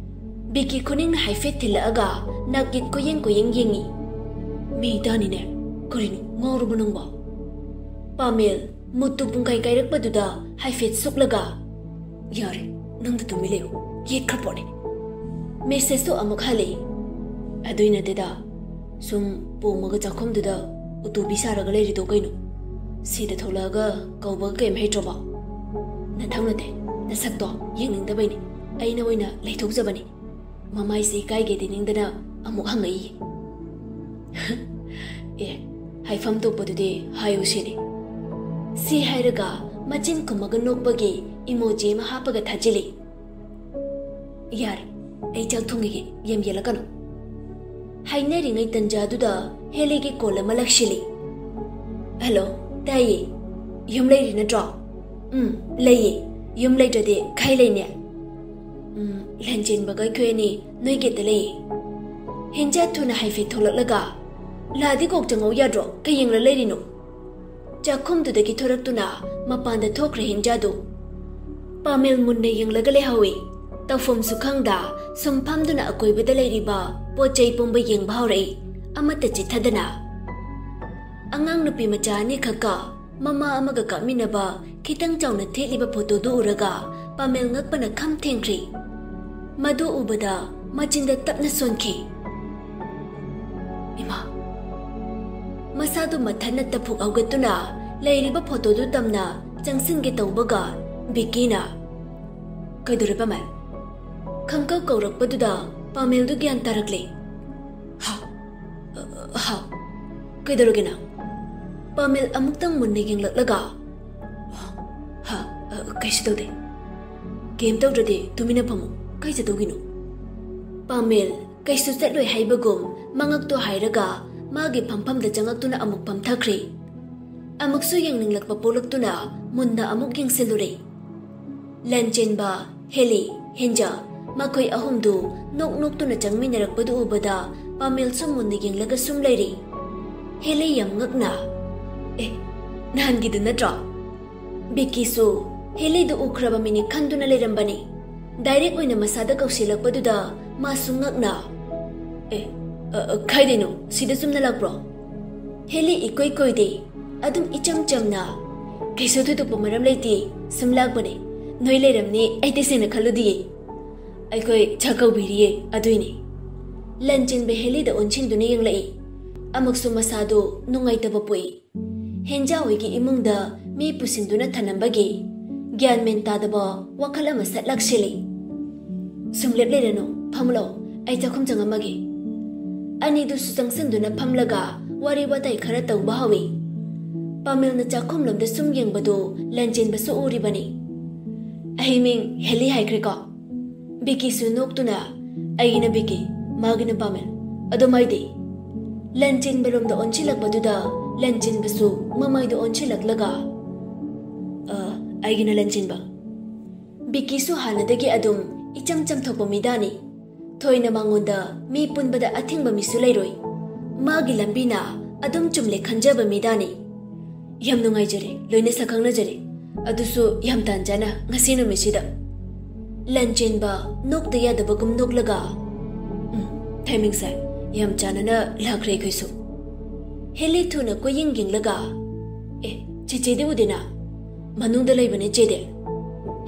ꯕꯤꯀꯤ ꯈꯨꯅꯤꯡꯅ ꯍꯥꯏꯐꯦꯠ ꯊꯤꯜꯂꯛꯑꯒ ꯅꯥꯛ ꯌꯦꯠ ꯀꯣꯏꯌꯦꯡ ꯀꯣꯏꯌꯦꯡ ꯌꯦꯡꯉꯤ꯫ "ꯃꯤ ꯇꯥꯅꯤꯅꯦ, ꯀꯔꯤꯅꯣ ꯉꯥꯎꯔꯕ ꯅꯪꯕꯣ?" ꯄꯥꯃꯦꯜ ꯃꯨꯠꯇꯨ ꯄꯨꯡꯀꯥꯏ ꯀꯥꯏꯔꯛꯄꯗꯨꯗ ꯍꯥꯏꯐꯦꯠ ꯁꯨꯛꯂꯒ, "ꯌꯥꯔꯦ, ꯅꯪꯗ ꯇꯨꯃꯤꯟ ꯂꯩꯌꯨ, ꯌꯦꯠꯈ꯭ꯔ ꯄꯣꯠꯅꯤ꯫" ꯃꯦꯁꯦꯖꯇꯨ ꯑꯃꯨꯛ ꯍꯜꯂꯤ꯫ "ꯑꯗꯨꯏ ꯅꯠꯇꯦꯗ, ꯁꯨꯝ ꯄꯣꯝꯃꯒ ꯆꯥꯛꯈꯨꯝꯗꯨꯗ ꯎꯇꯨꯕꯤ ꯁꯥꯔꯒ ꯂꯩꯔꯤꯗꯣ ꯀꯩꯅꯣ? ꯁꯤꯗ ꯊꯣꯛꯂꯛꯑꯒ ꯀꯧꯕꯒ ꯀꯩꯝ ꯍꯩꯇ꯭ꯔꯕꯣ? ꯅꯊꯧ ꯅꯠꯇꯦ, ꯅꯁꯛꯇꯣ ꯌꯦꯡꯅꯤꯡꯗꯕꯩꯅꯤ, ꯑꯩꯅ ꯑꯣꯏꯅ ꯂꯩꯊꯣꯛꯆꯕꯅꯤ꯫" ꯃꯃꯥꯏꯁꯦ ꯏꯀꯥꯏꯒꯦꯗꯤ ꯅꯤꯡꯗꯅ ꯑꯃꯨꯛ ꯍꯪꯉꯛꯏ꯫ "ꯑꯦ, ꯍꯥꯏꯐꯝ ꯊꯣꯛꯄꯗꯨꯗꯤ ꯍꯥꯏꯌꯨ ꯁꯤꯅꯤ꯫" ꯁꯤ ꯍꯥꯏꯔꯒ ꯃꯆꯤꯟ ꯈꯨꯝꯃꯒ ꯅꯣꯛꯄꯒꯤ ꯏꯃꯣꯖꯤ ꯑꯃ ꯍꯥꯞꯄꯒ ꯊꯥꯖꯤꯜꯂꯤ꯫ "ꯌꯥꯔꯦ, ꯑꯩ ꯆꯥꯛ ꯊꯣꯡꯉꯤꯒꯦ, ꯌꯥꯝ ꯌꯦꯠꯂꯛꯀꯅꯨ꯫" ꯍꯥꯏꯅꯔꯤꯉꯩ ꯇꯟꯖꯥꯗꯨꯗ ꯍꯦꯂꯤꯒꯤ ꯀꯣꯜ ꯑꯃ ꯂꯥꯛꯁꯤꯜꯂꯤ꯫ "ꯍꯜꯂꯣ, ꯇꯥꯏꯌꯦ꯫ ꯌꯨꯝ ꯂꯩꯔꯤ ꯅꯠꯇ꯭ꯔꯣ?" "ꯎꯝ, ꯂꯩꯌꯦ꯫ ꯌꯨꯝ ꯂꯩꯇ꯭ꯔꯗꯤ ꯀꯥꯏ ꯂꯩꯅꯤ?" "ꯎꯝ, ꯂꯟ ꯆꯦꯟꯕꯒ ꯑꯩꯈꯣꯏ ꯑꯅꯤ ꯅꯣꯏ ꯒꯦꯠꯇ ꯂꯩꯌꯦ꯫" ꯍꯦꯟꯖꯥ ꯊꯨꯅ ꯍꯥꯏꯐꯦꯠ ꯊꯣꯛꯂꯛꯂꯒ, "ꯂꯥꯗꯤ ꯀꯣꯛ ꯆꯪꯉꯧ ꯌꯥꯗ꯭ꯔꯣ? ꯀꯩ ꯌꯦꯡꯂ ꯂꯩꯔꯤꯅꯣ?" ꯆꯥꯛꯈꯨꯝꯗꯨꯗꯒꯤ ꯊꯣꯔꯛꯇꯨꯅ ꯃꯄꯥꯟꯗ ꯊꯣꯛꯈ꯭ꯔꯦ ꯍꯦꯟꯖꯥꯗꯨ꯫ ꯄꯥꯃꯦꯜ ꯃꯨꯟꯅ ꯌꯦꯡꯂꯒ ꯂꯩꯍꯧꯏ꯫ ꯇꯧꯐꯝꯁꯨ ꯈꯪꯗ ꯁꯨꯝ ꯐꯝꯗꯨꯅ ꯑꯀꯣꯏꯕꯗ ꯂꯩꯔꯤꯕ ꯄꯣꯠ ꯆꯩ ꯄꯨꯝꯕ ꯌꯦꯡꯕ ꯍꯧꯔꯛꯏ, ꯑꯃꯠꯇ ꯆꯤꯠꯊꯗꯅ꯫ ꯑꯉꯥꯡ ꯅꯨꯄꯤ ꯃꯆꯥ ꯑꯅꯤꯈꯛꯀ ꯃꯃꯥ ꯑꯃꯒ ꯀꯥꯞꯃꯤꯟꯅꯕ ꯈꯤꯇꯪ ꯆꯥꯎꯅ ꯊꯦꯠꯂꯤꯕ ꯐꯣꯇꯣꯗꯨ ꯎꯔꯒ ꯄꯥꯃꯦꯜ ꯉꯛꯄꯅ ꯈꯝ ꯊꯦꯡꯈ꯭ꯔꯤ꯫ ꯃꯗꯨ ꯎꯕꯗ ꯃꯆꯤꯟꯗ ꯇꯞꯅ ꯁꯣꯟꯈꯤ꯫ ꯏꯃꯥ! ꯃꯁꯥꯗꯨ ꯃꯊꯟꯅ ꯇꯐꯨꯛ ꯍꯧꯒꯠꯇꯨꯅ ꯂꯩꯔꯤꯕ ꯐꯣꯇꯣꯗꯨ ꯇꯝꯅ ꯆꯪꯁꯤꯟꯒꯦ ꯇꯧꯕꯒ ꯕꯤꯀꯤꯅ, "ꯀꯩꯗꯧꯔꯦ ꯄꯥꯃꯦꯜ?" ꯈꯪꯀꯧ ꯀꯧꯔꯛꯄꯗꯨꯗ ꯄꯥꯃꯦꯜꯗꯨ ꯒ꯭ꯌꯥꯟ ꯇꯥꯔꯛꯂꯦ꯫ "ꯍꯥ? ꯑ, ꯍꯥ? ꯀꯩꯗꯧꯔꯒꯦ ꯅꯪ?" ꯄꯥꯃꯦꯜ ꯑꯃꯨꯛꯇꯪ ꯃꯨꯟꯅ ꯌꯦꯡꯂꯛꯂꯒ, "ꯍꯥ? ꯑ, ꯀꯩꯁꯨ ꯇꯧꯗꯦ꯫ ꯀꯩꯝ ꯇꯧꯗ꯭ꯔꯗꯤ ꯇꯨꯃꯤꯟꯅ ꯐꯝꯃꯨ꯫ ꯀꯩ ꯆꯠꯇꯧꯒꯤꯅꯣ?" ꯄꯥꯃꯦꯜ ꯀꯩꯁꯨ ꯆꯠꯂꯣꯏ ꯍꯥꯏꯕꯒꯨꯝ ꯃꯉꯛꯇꯣ ꯍꯥꯏꯔꯒ ꯃꯥꯒꯤ ꯐꯝꯐꯝꯗ ꯆꯪꯉꯛꯇꯨꯅ ꯑꯃꯨꯛ ꯐꯝꯊꯈ꯭ꯔꯦ꯫ ꯑꯃꯨꯛꯁꯨ ꯌꯦꯡꯅꯤꯡꯂꯛꯄ ꯄꯣꯛꯂꯛꯇꯨꯅ ꯃꯨꯟꯅ ꯑꯃꯨꯛ ꯌꯦꯡꯁꯤꯜꯂꯨꯔꯦ꯫ ꯂꯟꯆꯦꯟꯕ, ꯍꯦꯂꯤ, ꯍꯦꯟꯖꯥ, ꯃꯈꯣꯏ ꯑꯍꯨꯝꯗꯨ ꯅꯣꯛ ꯅꯣꯛꯇꯨꯅ ꯆꯪꯃꯤꯟꯅꯔꯛꯄꯗꯨ ꯎꯕꯗ ꯄꯥꯃꯦꯜꯁꯨ ꯃꯨꯟꯅ ꯌꯦꯡꯂꯒ ꯁꯨꯝ ꯂꯩꯔꯤ꯫ ꯍꯦꯂꯤ ꯌꯥꯝ ꯉꯛꯅ, "ꯑꯦ, ꯅꯍꯥꯟꯒꯤꯗꯨ ꯅꯠꯇ꯭ꯔꯣ?" ꯕꯤꯀꯤꯁꯨ ꯍꯦꯂꯤꯗꯨ ꯎꯈ꯭ꯔꯕ ꯃꯤꯅꯤ ꯈꯟꯗꯨꯅ ꯂꯩꯔꯝꯕꯅꯤ꯫ ꯗꯥꯏꯔꯦꯛ ꯑꯣꯏꯅ ꯃꯁꯥꯗ ꯀꯧꯁꯤꯜꯂꯛꯄꯗꯨꯗ ꯃꯥꯁꯨ ꯉꯛꯅ, "ꯑꯦ, ꯑ, ꯑ, ꯀꯥꯏꯗꯩꯅꯣ? ꯁꯤꯗ ꯆꯨꯝꯅ ꯂꯥꯛꯄ꯭ꯔꯣ?" ꯍꯦꯂꯤ ꯏꯀꯣꯏ ꯀꯣꯏꯗꯦ꯫ ꯑꯗꯨꯝ ꯏꯆꯝ ꯆꯝꯅ, "ꯀꯩꯁꯨ ꯊꯣꯏꯗꯣꯛꯄ ꯃꯔꯝ ꯂꯩꯇꯦ, ꯁꯨꯝ ꯂꯥꯛꯄꯅꯦ꯫ ꯅꯣꯏ ꯂꯩꯔꯝꯅꯤ ꯑꯩ ꯇꯁꯦꯡꯅ ꯈꯜꯂꯨꯗꯤꯌꯦ꯫ ꯑꯩꯈꯣꯏ ꯆꯥꯛ ꯀꯧꯕꯤꯔꯤꯌꯦ, ꯑꯗꯨꯏꯅꯦ꯫" ꯂꯟꯆꯦꯟꯕ ꯍꯦꯂꯤꯗ ꯑꯣꯟꯁꯤꯟꯗꯨꯅ ꯌꯦꯡꯂꯛꯏ꯫ ꯑꯃꯨꯛꯁꯨ ꯃꯁꯥꯗꯨ ꯅꯨꯡꯉꯥꯏꯇꯕ ꯄꯣꯛꯏ꯫ ꯍꯦꯟꯖꯥ ꯍꯣꯏꯒꯤ ꯏꯃꯨꯡꯗ ꯃꯤ ꯄꯨꯁꯤꯟꯗꯨꯅ ꯊꯅꯝꯕꯒꯤ ꯒ꯭ꯌꯥꯟ ꯃꯦꯟ ꯇꯥꯗꯕ ꯋꯥꯈꯜ ꯑꯃ ꯁꯠ ꯂꯥꯛꯁꯤꯜꯂꯤ꯫ "ꯁꯨꯝ ꯂꯦꯞ ꯂꯩꯔꯅꯨ, ꯐꯝꯂꯣ, ꯑꯩ ꯆꯥꯛꯈꯨꯝ ꯆꯪꯉꯝꯃꯒꯦ꯫" ꯑꯅꯤꯗꯨꯁꯨ ꯆꯪꯁꯤꯟꯗꯨꯅ ꯐꯝꯂꯒ ꯋꯥꯔꯤ ꯋꯥꯇꯥꯏ ꯈꯔ ꯇꯧꯕ ꯍꯧꯏ꯫ ꯄꯥꯃꯦꯜꯅ ꯆꯥꯛꯈꯨꯝꯂꯣꯝꯗ ꯁꯨꯝ ꯌꯦꯡꯕꯗꯨ ꯂꯟꯆꯦꯟꯕꯁꯨ ꯎꯔꯤꯕꯅꯤ꯫ "ꯑꯩ ꯃꯤꯡ ꯍꯦꯂꯤ ꯍꯥꯏꯈ꯭ꯔꯦꯀꯣ?" ꯕꯤꯀꯤꯁꯨ ꯅꯣꯛꯇꯨꯅ, "ꯑꯩꯒꯤꯅ ꯕꯤꯀꯤ, ꯃꯥꯒꯤꯅ ꯄꯥꯃꯦꯜ꯫ ꯑꯗꯣ ꯃꯥꯏꯗꯤ?" ꯂꯟꯆꯦꯟꯕꯔꯣꯝꯗ ꯑꯣꯟꯁꯤꯜꯂꯛꯄꯗꯨꯗ ꯂꯟꯆꯦꯟꯕꯁꯨ ꯃꯃꯥꯏꯗ ꯑꯣꯟꯁꯤꯜꯂꯛꯂꯒ, "ꯑ, ꯑꯩꯒꯤꯅ ꯂꯟꯆꯦꯟꯕ꯫" ꯕꯤꯀꯤꯁꯨ ꯍꯥꯟꯅꯗꯒꯤ ꯑꯗꯨꯝ ꯏꯆꯝ ꯆꯝꯊꯣꯛꯄ ꯃꯤꯗꯥꯅꯤ꯫ ꯊꯣꯏꯅ ꯃꯉꯣꯟꯗ ꯃꯤ ꯄꯨꯟꯕꯗ ꯑꯊꯤꯡꯕ ꯃꯤꯁꯨ ꯂꯩꯔꯣꯏ꯫ ꯃꯥꯒꯤ ꯂꯝꯕꯤꯅ ꯑꯗꯨꯝ ꯆꯨꯝꯂꯦ ꯈꯟꯖꯕ ꯃꯤꯗꯥꯅꯤ꯫ "ꯌꯥꯝ ꯅꯨꯡꯉꯥꯏꯖꯔꯦ, ꯂꯣꯏꯅ ꯁꯛꯈꯪꯅꯖꯔꯦ꯫ ꯑꯗꯨꯁꯨ ꯌꯥꯝ ꯇꯥꯟ ꯆꯥꯅ ꯉꯁꯤ ꯅꯨꯃꯤꯠꯁꯤꯗ꯫" ꯂꯟꯆꯦꯟꯕ ꯅꯣꯛꯇ ꯌꯥꯗꯕꯒꯨꯝ ꯅꯣꯛꯂꯒ, "ꯎꯝ, ꯇꯥꯏꯃꯤꯡꯁꯦ ꯌꯥꯝ ꯆꯥꯟꯅꯅ ꯂꯥꯛꯈ꯭ꯔꯦ ꯑꯩꯈꯣꯏꯁꯨ꯫" ꯍꯦꯂꯤ ꯊꯨꯅ ꯀꯣꯏꯌꯦꯡ ꯌꯦꯡꯂꯒ, "ꯑꯦ, ꯆꯦꯆꯦꯗꯤ ꯎꯗꯦꯅ? ꯃꯅꯨꯡꯗ ꯂꯩꯕꯅꯦ ꯆꯦꯗꯤ꯫"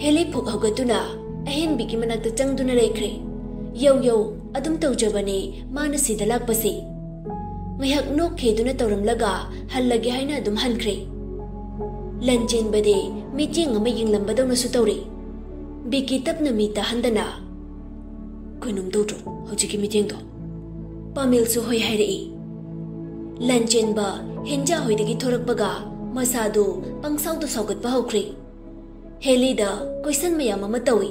ꯍꯦꯂꯤ ꯐꯨꯛ ꯍꯧꯒꯠꯇꯨꯅ ꯑꯍꯦꯟꯕꯤꯒꯤ ꯃꯅꯥꯛꯇ ꯆꯪꯗꯨꯅ ꯂꯩꯈ꯭ꯔꯦ꯫ "ꯌꯧ ꯌꯧ, ꯑꯗꯨꯝ ꯇꯧꯖꯕꯅꯤ ꯃꯥꯅ ꯁꯤꯗ ꯂꯥꯛꯄꯁꯤ"꯫ ꯉꯥꯏꯍꯥꯛ ꯅꯣꯛꯈꯤꯗꯨꯅ ꯇꯧꯔꯝꯂꯒ ꯍꯜꯂꯒꯦ ꯍꯥꯏꯅ ꯑꯗꯨꯝ ꯍꯟꯈ꯭ꯔꯦ꯫ ꯂꯟꯆꯦꯟꯕꯗꯤ ꯃꯤꯠꯌꯦꯡ ꯑꯃ ꯌꯦꯡꯂꯝꯕꯗꯧꯅꯁꯨ ꯇꯧꯔꯤ꯫ ꯕꯤꯀꯤ ꯇꯞꯅ ꯃꯤ ꯇꯥꯍꯟꯗꯅ, "ꯀꯩꯅꯣꯝ ꯇꯧꯗ꯭ꯔꯣ ꯍꯧꯖꯤꯛꯀꯤ ꯃꯤꯠꯌꯦꯡꯗꯣ?" ꯄꯥꯃꯦꯜꯁꯨ ꯍꯣꯏ ꯍꯥꯏꯔꯛꯏ꯫ ꯂꯟꯆꯦꯟꯕ ꯍꯦꯟꯖꯥ ꯍꯣꯏꯗꯒꯤ ꯊꯣꯔꯛꯄꯒ ꯃꯁꯥꯗꯨ ꯄꯪꯁꯥꯎꯗ ꯁꯥꯎꯒꯠꯄ ꯍꯧꯈ꯭ꯔꯦ꯫ ꯍꯦꯂꯤꯗ ꯀꯣꯏꯁꯟ ꯃꯌꯥꯝ ꯑꯃ ꯇꯧꯏ꯫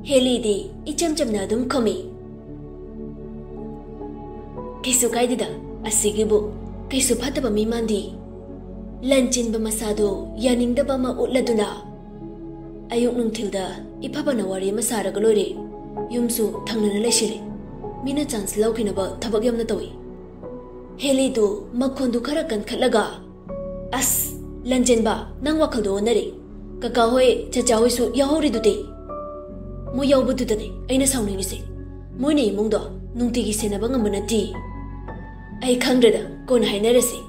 ꯍꯦꯂꯤꯗꯤ ꯏꯆꯝ ꯆꯝꯅ ꯑꯗꯨꯝ ꯈꯨꯝꯃꯤ꯫ "ꯀꯩꯁꯨ ꯀꯥꯏꯗꯦꯗ, ꯑꯁꯤꯒꯤꯕꯨ ꯀꯩꯁꯨ ꯐꯠꯇꯕ ꯃꯤ ꯃꯥꯟꯗꯦ"꯫ ꯂꯟꯆꯦꯟꯕ ꯃꯁꯥꯗꯨ ꯌꯥꯅꯤꯡꯗꯕ ꯑꯃ ꯎꯠꯂꯗꯨꯅ, "ꯑꯌꯨꯛ ꯅꯨꯡꯊꯤꯜꯗ ꯏꯐ ꯐꯅ ꯋꯥꯔꯤ ꯑꯃ ꯁꯥꯔꯒ ꯂꯣꯏꯔꯦ꯫ ꯌꯨꯝꯁꯨ ꯊꯪꯅꯅ ꯂꯩꯁꯤꯜꯂꯤ꯫ ꯃꯤꯅ ꯆꯥꯟꯁ ꯂꯧꯈꯤꯅꯕ ꯊꯕꯛ ꯌꯥꯝꯅ ꯇꯧꯏ"꯫ ꯍꯦꯂꯤꯗꯨ ꯃꯈꯣꯟꯗꯨ ꯈꯔ ꯀꯟꯈꯠꯂꯒ, "ꯑꯁ, ꯂꯟꯆꯦꯟꯕ, ꯅꯪ ꯋꯥꯈꯜꯗꯣ ꯑꯣꯟꯅꯔꯦ꯫ ꯀꯀꯥ ꯍꯣꯏ, ꯆꯆꯥ ꯍꯣꯏꯁꯨ ꯌꯥꯎꯍꯧꯔꯤꯗꯨꯗꯤ꯫ ꯃꯣꯏ ꯌꯥꯎꯕꯗꯨꯗꯅꯦ ꯑꯩꯅ ꯁꯥꯎꯅꯤꯡꯉꯤꯁꯦ꯫ ꯃꯣꯏꯅ ꯏꯃꯨꯡꯗꯣ ꯅꯨꯡꯇꯤꯒꯤ ꯁꯦꯟꯅꯕ ꯉꯝꯕ ꯅꯠꯇꯦ꯫ ꯑꯩ ꯈꯪꯗ꯭ꯔꯦꯗ, ꯀꯣꯟꯅ ꯍꯥꯏꯅꯔꯁꯤ"꯫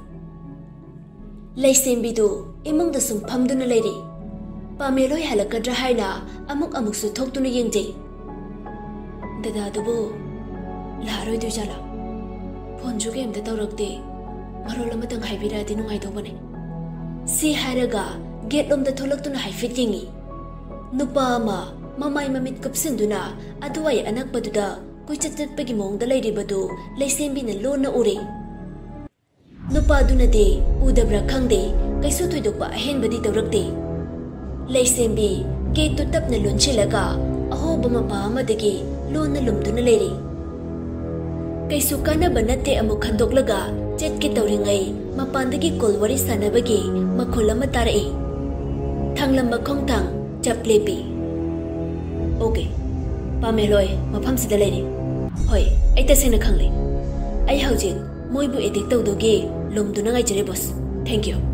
ꯂꯩꯁꯦꯝꯕꯤꯗꯨ ꯏꯃꯨꯡꯗ ꯁꯨꯝ ꯐꯝꯗꯨꯅ ꯂꯩꯔꯤ꯫ ꯄꯥꯃꯦꯜ ꯍꯣꯏ ꯍꯜꯂꯛꯀꯗ꯭ꯔꯥ ꯍꯥꯏꯅ ꯑꯃꯨꯛ ꯑꯃꯨꯛꯁꯨ ꯊꯣꯛꯇꯨꯅ ꯌꯦꯡꯖꯩ꯫ "ꯗꯗꯥꯗꯨꯕꯨ ꯂꯥꯛꯑꯔꯣꯏꯗꯣꯏꯖꯥꯠꯂꯥ? ꯐꯣꯟꯁꯨ ꯀꯩꯝꯇ ꯇꯧꯔꯛꯇꯦ꯫ ꯃꯔꯣꯜ ꯑꯃꯇꯪ ꯍꯥꯏꯕꯤꯔꯛꯑꯗꯤ ꯅꯨꯡꯉꯥꯏꯗꯧꯕꯅꯦ"꯫ ꯁꯤ ꯍꯥꯏꯔꯒ ꯒꯦꯠ ꯂꯣꯝꯗ ꯊꯣꯛꯂꯛꯇꯨꯅ ꯍꯥꯏꯐꯦꯠ ꯌꯦꯡꯉꯤ꯫ ꯅꯨꯄꯥ ꯑꯃ ꯃꯃꯥꯏ ꯃꯃꯤꯠ ꯀꯨꯞꯁꯤꯟꯗꯨꯅ ꯑꯗꯨꯋꯥꯏ ꯑꯅꯛꯄꯗꯨꯗ ꯀꯣꯏꯆꯠ ꯆꯠꯄꯒꯤ ꯃꯑꯣꯡꯗ ꯂꯩꯔꯤꯕꯗꯨ ꯂꯩꯁꯦꯝꯕꯤꯅ ꯂꯣꯟꯅ ꯎꯔꯦ꯫ ꯅꯨꯄꯥꯗꯨꯅꯗꯤ ꯎꯗꯕ꯭ꯔꯥ ꯈꯪꯗꯦ, ꯀꯩꯁꯨ ꯊꯣꯏꯗꯣꯛꯄ ꯑꯍꯦꯟꯕꯗꯤ ꯇꯧꯔꯛꯇꯦ꯫ ꯂꯩꯁꯦꯝꯕꯤ ꯒꯦꯠꯇꯨ ꯇꯞꯅ ꯂꯣꯟꯁꯤꯜꯂꯒ ꯑꯍꯣꯕ ꯃꯄꯥ ꯑꯃꯗꯒꯤ ꯂꯣꯟꯅ ꯂꯨꯝꯗꯨꯅ ꯂꯩꯔꯤ꯫ ꯀꯩꯁꯨ ꯀꯥꯟꯅꯕ ꯅꯠꯇꯦ ꯑꯃꯨꯛ ꯈꯟꯗꯣꯛꯂꯒ ꯆꯠꯀꯦ ꯇꯧꯔꯤꯉꯩ ꯃꯄꯥꯟꯗꯒꯤ ꯀꯣꯜ ꯋꯥꯔꯤ ꯁꯥꯟꯅꯕꯒꯤ ꯃꯈꯣꯜ ꯑꯃ ꯇꯥꯔꯛꯏ꯫ ꯊꯥꯡꯂꯝꯕ ꯈꯣꯡꯊꯥꯡ ꯆꯞ ꯂꯦꯞꯄꯤ꯫ "ꯑꯣꯀꯦ, ꯄꯥꯃꯦꯜ ꯍꯣꯏ ꯃꯐꯝꯁꯤꯗ ꯂꯩꯔꯤ"꯫ "ꯍꯣꯏ, ꯑꯩ ꯇꯁꯦꯡꯅ ꯈꯪꯂꯦ꯫ ꯑꯩ ꯍꯧꯖꯤꯛ ꯃꯣꯏꯕꯨ ꯑꯦꯇꯦꯛ ꯇꯧꯗꯨꯒꯤ ꯂꯨꯝꯗꯨꯅ ꯉꯥꯏꯖꯔꯦ ꯕꯣꯁ꯫ Thank U".